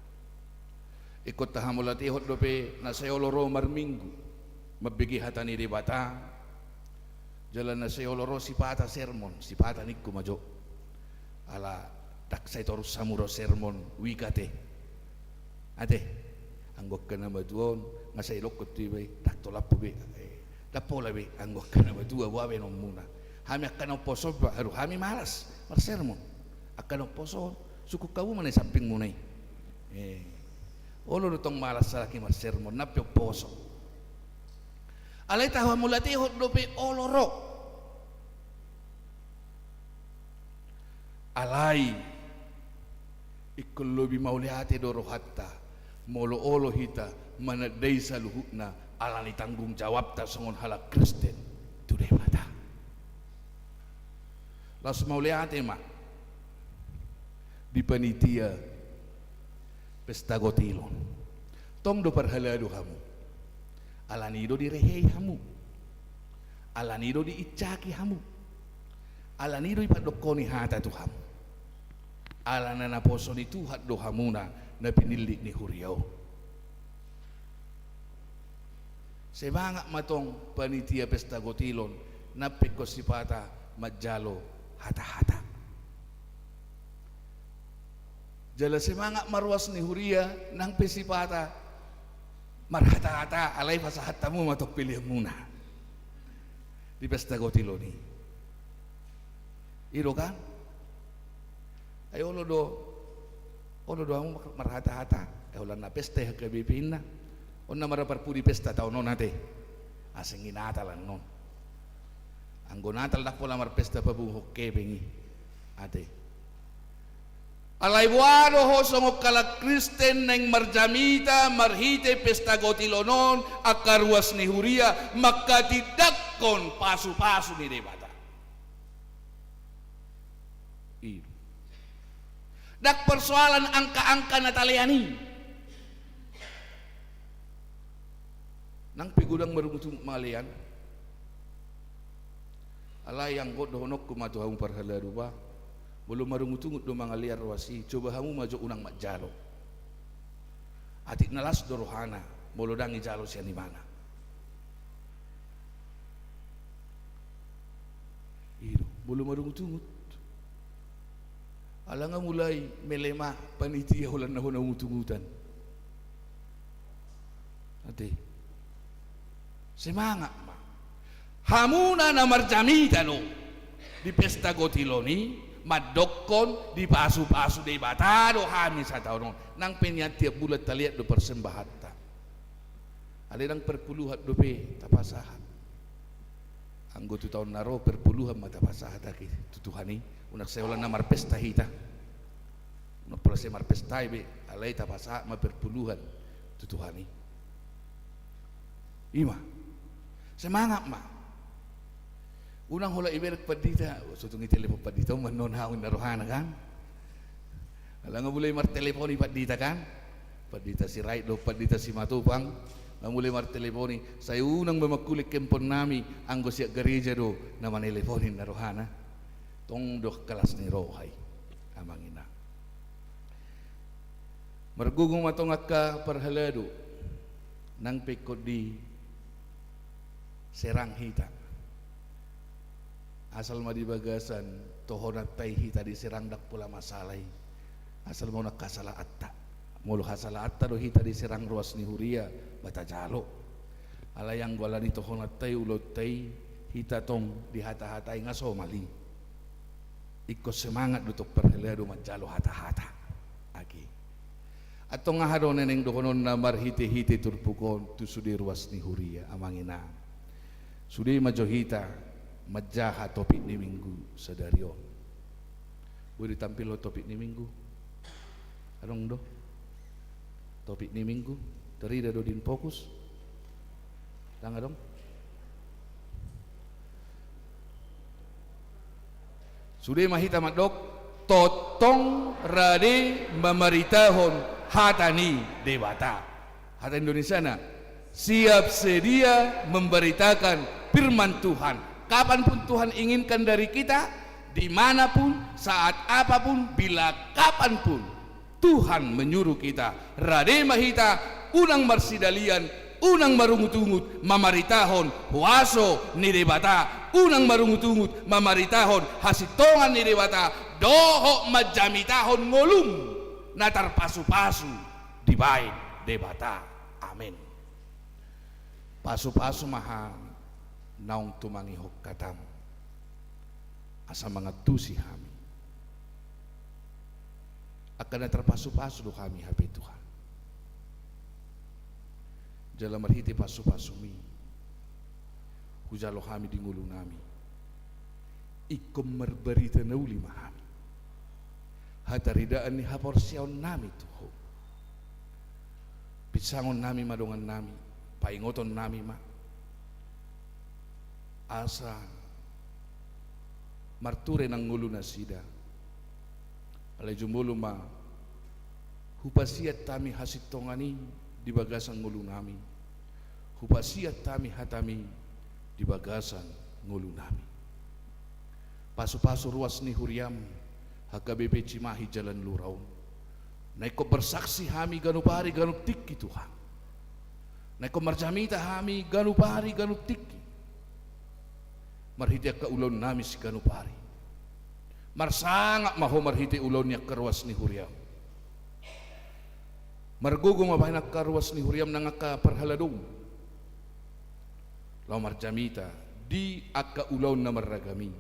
Ingkon tahamauliatehon dope na sai olo ro marminggu mambege hata ni Debata, jala na sai olo ro sipata sermon, sipata ningku ma jo. Ala ndang sai torus hamu ro sermon wikate. Ate, anggo angka na matua on, nga sai dokkon tu iba i, ndang tolap be, eh, ndang pola be, anggo angka na matua, boha be anonmuna. Hami angka na umposo on, aduh, hami malas marsermon. Angka na umposo on, sungkun hamu ma na i sampingmuna i. Eh, olo do tong malas halak i marsermon, nang pe umposo. Alai tahamauliatehon dope olo ro. Alai, ingkon lobi mauliate do rohanta, molo olo hita manandai saluhutna ala ni tanggung jawabta songon halak Kristen tu Debata. Laos mauliate ma di panitia Pesta Gotilon. Tong do parhalado hamu. Alani do direhei hamu. Alani do diinsaki hamu. Alani do dipandokkoni hata tu hamu. Alana naposo ni Tuhan do hamuna na pinillit ni huria on. Semangat ma tong panitia Pesta Gotilon, nang pe ingkon sipata manjalo hata-hata. Jala semangat ma ruas ni huria, nang pe sipata marhata-hata, alai pasahat hamu ma tong peleanmuna di Pesta Gotilon i. I do kan? Ai olo do, olo do hamu mar-, marhata-hata. Eh, holan na pesta i H K B P inna. On na marparpudi pesta taon on ate. Asing i Natal annon. Anggo Natal ndang pola marpesta papunguhon hepeng i. Ate. Alai boha do ho songon halak Kristen naeng marjamita marhite Pesta Gotilon on, angka ruas ni huria, manghatindanghon pasu-pasu ni Debata. I do. Ndang persoalan angka-angka na talean i. Nang pe godang marungut-ungut mangalean. Alai anggo dohononku ma tu hamu parhalado ba, molo marungut-ungut do mangalean ruas i, coba hamu ma jo unang manjalo. Atik na las do rohana, molo ndang dijalo sian ibana. I do, molo marungut-ungut. Ala nga mulai mele ma panitia holan na hona ungut-ungutan. Ate. Semangat ma. Hamuna na marjamita do di Pesta Gotilon i, mandokkon dipasu-pasu Debata do hami sataon on. Nang pe nian tiap bulan talean do parsembahanta. Alai ndang perpuluhan dope tapasahat. Anggo tu taon na ro perpuluhan ma tapasahat ate tu Tuhan i. Unang sai holan na marpesta hita. Unang pola sai marpesta i be, alai tapasahat ma perpuluhan tu Tuhan i. I ma. Semangat ma. Unang holan iberek pandita, so tung ditelepon pandita on ma annon hau inna rohana kan. Ala nga mulai martelepon i pandita kan. Pandita Sirait dohot pandita Simatupang. Nga mulai martelepon i, sai unang ma mangkulik handphone nami, anggo sian gareja do na manelepon inna rohana. Tong do las ni roha i, amang inang. Margogo ma tong angka parhalado, nang pe ingkon diserang hita. Asal ma di bagasan tohonanta i hita diserang ndang pola masalah i. Asal ma unang hasalaanta. Molo hasalaanta do hita diserang ruas ni huria, ba tajalo. Alai anggo ala ni tohonanta i ulaonta i, hita tong dihata-hatai nga somal i. Ingkon semangat do tong parhalado manjalo hata-hata. Agi. Antong aha do na naeng dohononna marhite-hite turpuk on tu sude ruas ni huria, amang inang. Sude ma jo hita manjaha topik ni minggu sadari on. Boi ditampilhon topik ni minggu? Adong do? Topik ni minggu? Tarida do di InFokus? Ndang adong? Sude ma hita mandok, tongtong rade mamaritahon hata ni Debata. Hata Indonesiana, siap sedia memberitakan firman Tuhan. Kapanpun Tuhan inginkan dari kita, dimanapun, saat apapun, bila kapanpun. Tuhan menyuruh kita, rade ma hita, unang marsidalian, unang marungut-ungut mamaritahon huaso ni Debata, unang marungut-ungut mamaritahon hasintongan ni Debata, dohot manjamitahon ngolum na tarpasu-pasu dibahen Debata. Amen. Pasu-pasu ma hami naung tumangihon hatam, asa mangantusi hami. Angka na tarpasu-pasu do hami hape Tuhan. Jala marhite pasu-pasum i, hujalo hami di ngolunami, ingkon marbarita na uli ma hami. Hataridaan ni haporseaonnami tu Ho. Pinsangonnami ma dongannami, paingotonnami ma, asa marture nang ngolu nasida. Alai jumolo ma hupasiat hami hasintongan i di bagasan ngolunami. Hupasiat hami hatami di bagasan ngolunami. Pasu-pasu ruas ni huriam, H K B P Cimahi Jalan Lura on. Na ingkon bersaksi hami ganup ari ganup tingki Tuhan. Na ingkon marjamita hami ganup ari ganup tingki. Marhite angka ulaonnami siganup ari. Marsangap ma Ho marhite ulaon ni angka ruas ni huriam. Margogo ma bahen angka ruas ni huriam nang angka parhaladomu laho marjamita di angka ulaon na marragam i.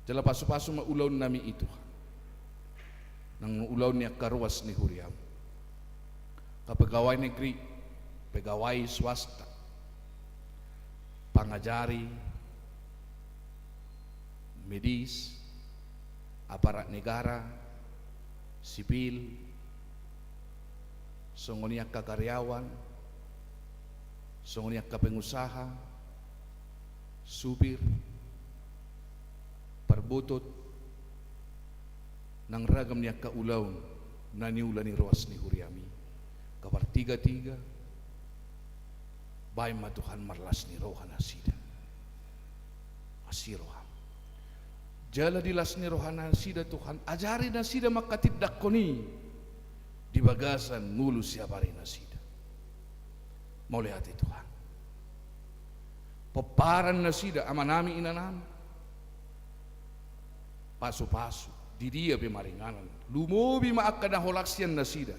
Jala pasu-pasu ma ulaonnami i Tuhan, nang ulaon ni angka ruas ni huriam. Angka pegawai negeri, pegawai swasta, pangajari, medis, aparat negara, sipil, songon i angka karyawan, songon i angka pengusaha, supir, parbotot, nang ragam ni angka ulaon na niula ni ruas ni huriami. Angka partiga-tiga, bahen ma Tuhan marlas ni roha nasida. Asi roham. Jala di las ni roha nasida Tuhan, ajari nasida ma angka tindakkon i di bagasan ngolu siapari nasida. Mauliate Tuhan. Pomparan nasida, amanami, inanami. Pasu-pasu, di dia pe maringanan. Lumobi ma angka na holan sian nasida.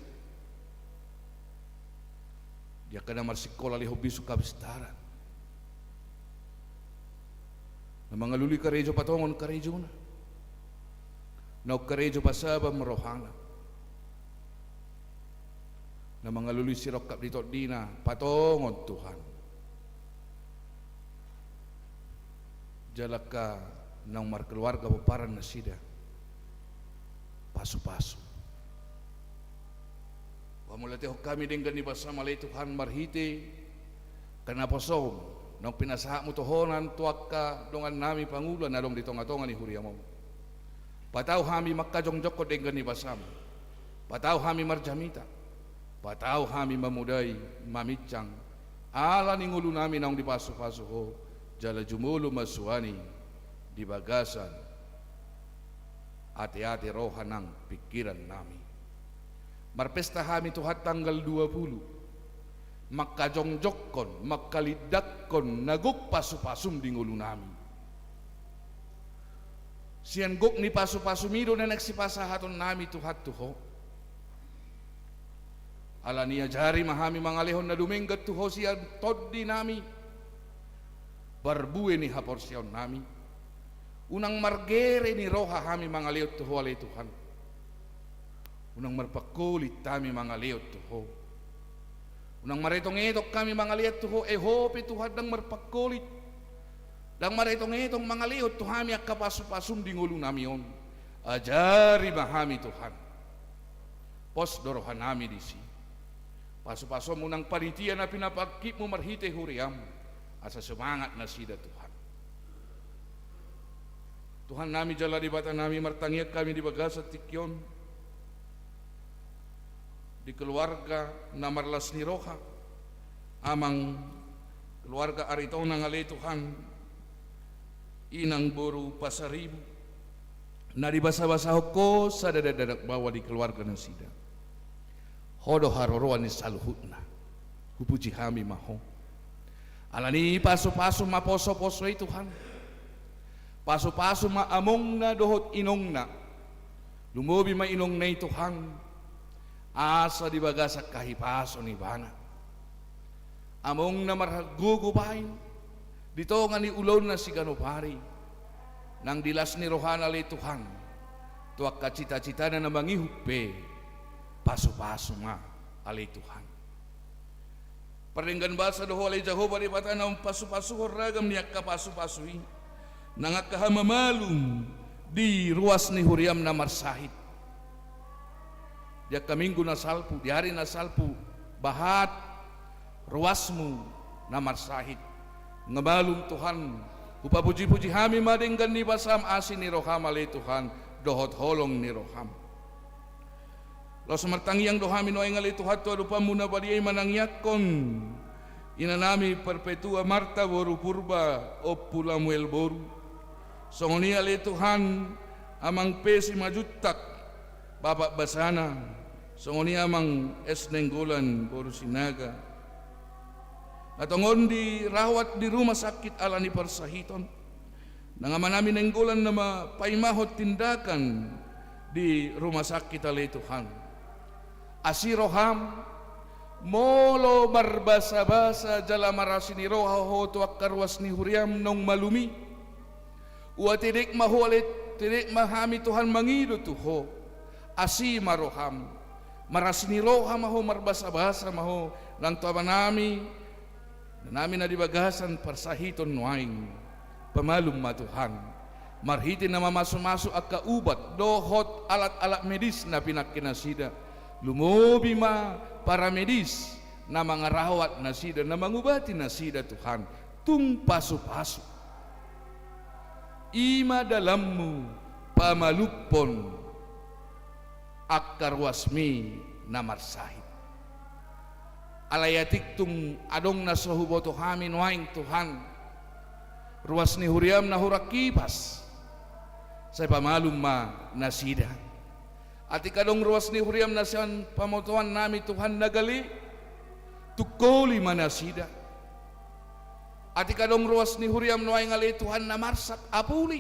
Di angka na marsikola lehon bisuk hapistaran. Na mangalului karejo patongon karejona. Naung karejo pasabam rohana. Na mangalului sirongkap di tondina patongon Tuhan. Jala angka naung markeluarga pomparan nasida. Pasu-pasu. Pamauliatehon hami denggan ni basam ale Tuhan marhite angka naposom naung pinasahatmu tohonan tu angka dongannami pangula na adong di tonga-tonga ni huriam on. Patau hami mangkajongjongkon denggan ni basam. Patau hami marjamita. Patau hami mamodai, maminsang ala ni ngolunami naung dipasu-pasu Ho, jala jumolo ma suan i di bagasan ate-ate, roha nang pingkirannami. Marpesta hami Tuhan tanggal dua pulu, mangkajongjongkon, mangkalindangkon na gok pasu-pasum di ngolunami. Sian gok ni pasu-pasum i do na naeng sipasahatonnami Tuhan tu Ho. Alani i ajari ma hami mangalehon na dumenggan tu Ho sian tondinami, parbue ni haporseaonnami. Unang margere ni roha hami mangalehon tu Ho ale Tuhan. Unang marpangkolit hami mangalehon tu Ho. Unang maretong-etong hami mangalehon tu Ho, e Ho pe Tuhan ndang marpangkolit. Ndang maretong-etong mangalehon tu hami angka pasu-pasum di ngolunami on. Ajari ma hami Tuhan. Pos do rohanami disi. Pasu-pasum unang panitia na pinapangkitmu marhite huriam, asa semangat nasida Tuhan. Tuhannami jala Debatanami, martangiang hami di bagasan tingki on di keluarga na marlas ni roha, amang keluarga Aritonang ale Tuhan, inang boru Pasaribu, na dibasabasahon Ho sada dakdanak baoa di keluarga nasida. Ho do haroroan ni saluhutna. Hupuji hami ma Ho. Alani i pasupasu ma posoposo i Tuhan. Pasupasu ma amongna dohot inongna. Lumobi ma inongna i Tuhan. Asa di bagasan hahipason ibana. Amongna marhagogo baen di tonga ni ulaonna siganup ari. Nang di las ni rohana ale Tuhan. Tu angka citacitana na mangihut pe pasupasu ma ale Tuhan. Pardenggan basa do Ho ale Jahowa Debata na umpasupasuhon ragam ni angka pasupasu i. Nang angka hamamalum di ruas ni huriaM na marsahit. Di angka minggu na salpu, di ari na salpu, bahat ruasMu na marsahit. Nga malum Tuhan, hupapujipuji hami ma denggan ni basaM, asi ni rohaM ale Tuhan, dohot holong ni rohaM. Laos martangiang do hami nuaeng ale Tuhan tu adopanMu na badia i manangiangkon inanami Perpetua Marta boru Purba, Ompu Lamuel boru. Songon i ale Tuhan, Amang P. Simanjuntak, Bapak Basana, songon i Amang S. Nainggolan boru Sinaga. Na tongon dirawat di rumah sakit alani parsahiton. Nang amanami Nainggolan na paimahon tindakan di rumah sakit ale Tuhan. Asi rohaM, molo marbasabasa jala marasi ni roha Ho tu angka ruas ni huriaM naung malum i. Ua tedek ma Ho ale, tedek ma hami Tuhan mangido tu Ho. Asi ma rohaM. Marasi ni roha ma Ho, marbasabasa ma Ho, nang tu amanami, inanami na di bagasan parsahiton nuaeng. Pamalum ma Tuhan. Marhite na mamasumasu angka ubat dohot alat-alat medis na pinangke nasida. Lumobi ma paramedis na mangarawat nasida, na mangubati nasida Tuhan. Tung pasupasu. I ma dalanMu pamalumhon angka ruasMi na marsahit. Alai atik tung adong na so huboto hami nuaeng Tuhan, ruas ni huriaM na hurang hipas, sai pamalum ma nasida. Atik adong ruas ni huriaM na sian pamotoannami Tuhan na gale, tungkoli ma nasida. Atik adong ruas ni huriaM nuaeng ale Tuhan na marsak, apuli.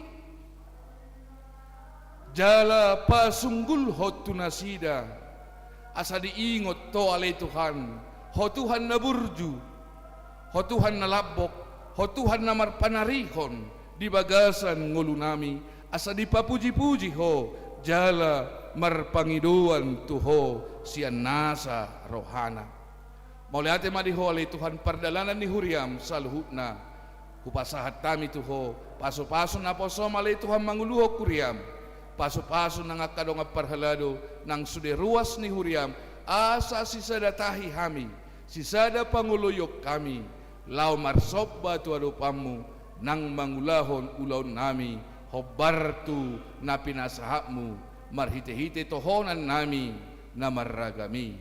Jala pasunggulhon tu nasida, asa diingot Ho ale Tuhan, Ho Tuhan na burju, Ho Tuhan na lambok, Ho Tuhan na marpanarihon di bagasan ngolunami, asa dipapujipuji Ho, jala marpangidoan tu Ho sian nasa rohana. Mauliate ma di Ho ale Tuhan pardalanan ni huriaM saluhutna. Hupasahat hami tu Ho, pasupasu naposoM ale Tuhan manguluhon huriaM. Pasupasu nang angka dongan parhalado, nang sude ruas ni huriaM, asa sisada tahi hami, sisada pangoloion hami, laho marsomba tu adopanMu, nang mangulahon ulaonnami, hombar tu na pinasahatMu, marhitehite tohonannami na marragam i.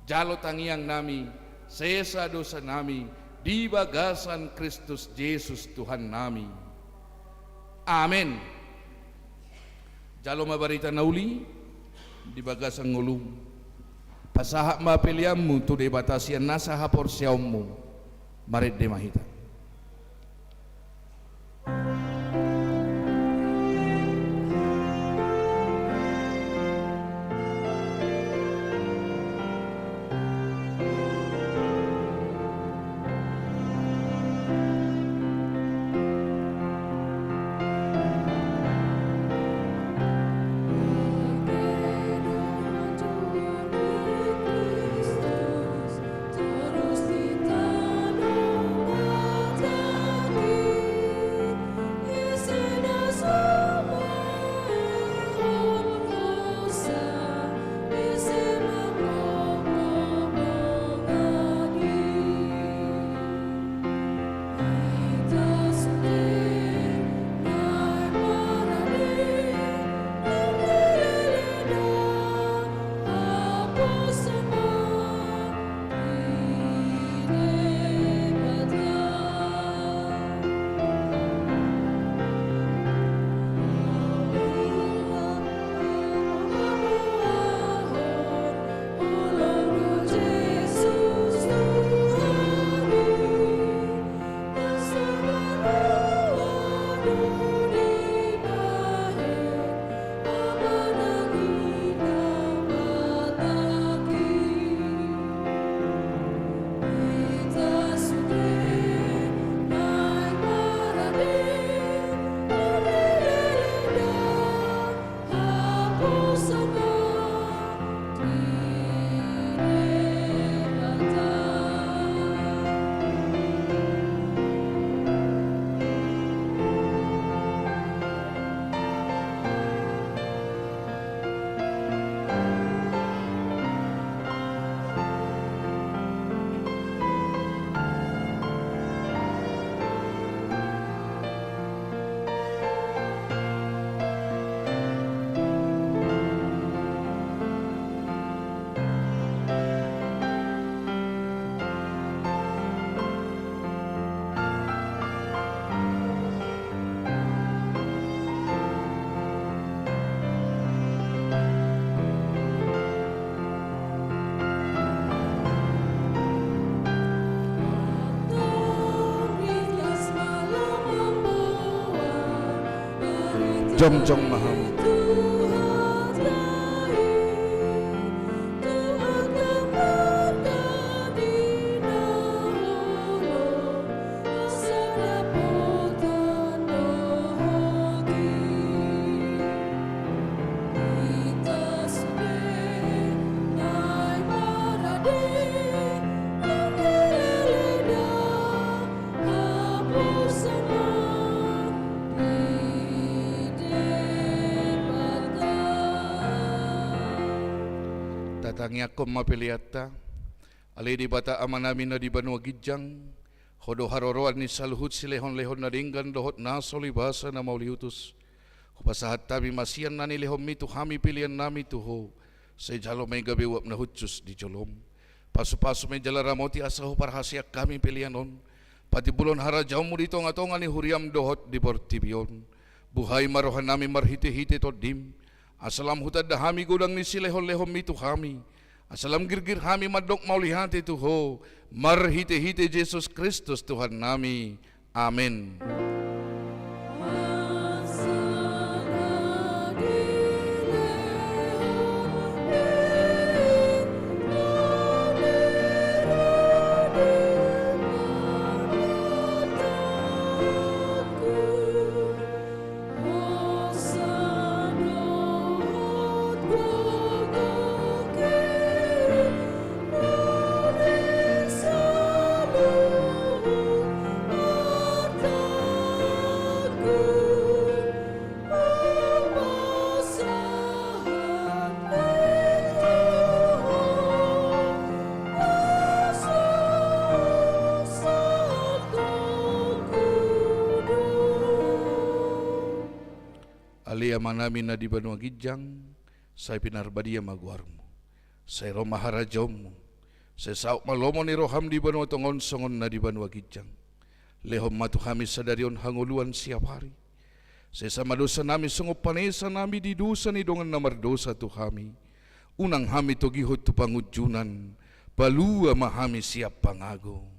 Jalo tangiangnami, sesa dosanami, di bagasan Kristus Jesus Tuhannami. Amen. Jalo ma barita na uli, di bagasan ngolum. Pasahat ma peleanmu tu Debata sian nasa haporseaonmu, marende ma hita. Jongjong ma hamu. Tatangiangkon ma peleanta. Ale Debata Amanami na di banua ginjang, Ho do haroroan ni saluhut silehonlehon na denggan dohot na so libasa na mauliutus. Hupasahat hami ma sian na nilehonMi tu hami peleannami tu Ho, sai jalo ma i gabe uap na hushus di joloM. Pasupasu ma i jala ramoti asa huparhaseang hami pelean on patimbulhon harajaonMu di tongatonga ni huriaM dohot di portibi on. Buhai ma rohanami marhitehite TondiM, asa lam hutanda hami godang ni silehonlehonMi tu hami, asa lam girgir hami mandok mauliate tu Ho, marhitehite Jesus Kristus Tuhannami. Amen. Ale Amanami na di banua ginjang, sai pinarbadia ma goarMu. Sai ro ma harajaonMu. Sai saut ma lomo ni rohaM di banua tonga on songon na di banua ginjang. Lehon ma tu hami sadari on hangoluan siapari. Sesa ma dosanami songon panesanami di dosa ni dongan na mardosa tu hami. Unang hami togihon tu pangunjunan, palua ma hami sian pangago.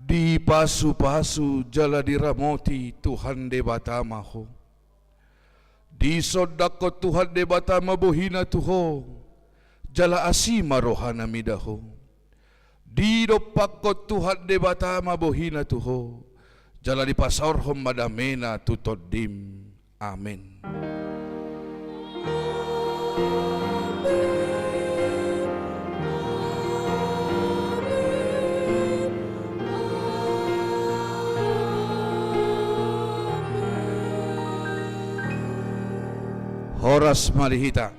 Dipasupasu jala diramoti Tuhan Debata ma ho. Disondangkon Tuhan Debata ma bohiNa tu ho, jala asi ma rohaNa mida ho. Didompakkon Tuhan Debata ma bohiNa tu ho, jala dipasaorhon ma dameNa tu tondim. Amen. Horas ma di hita.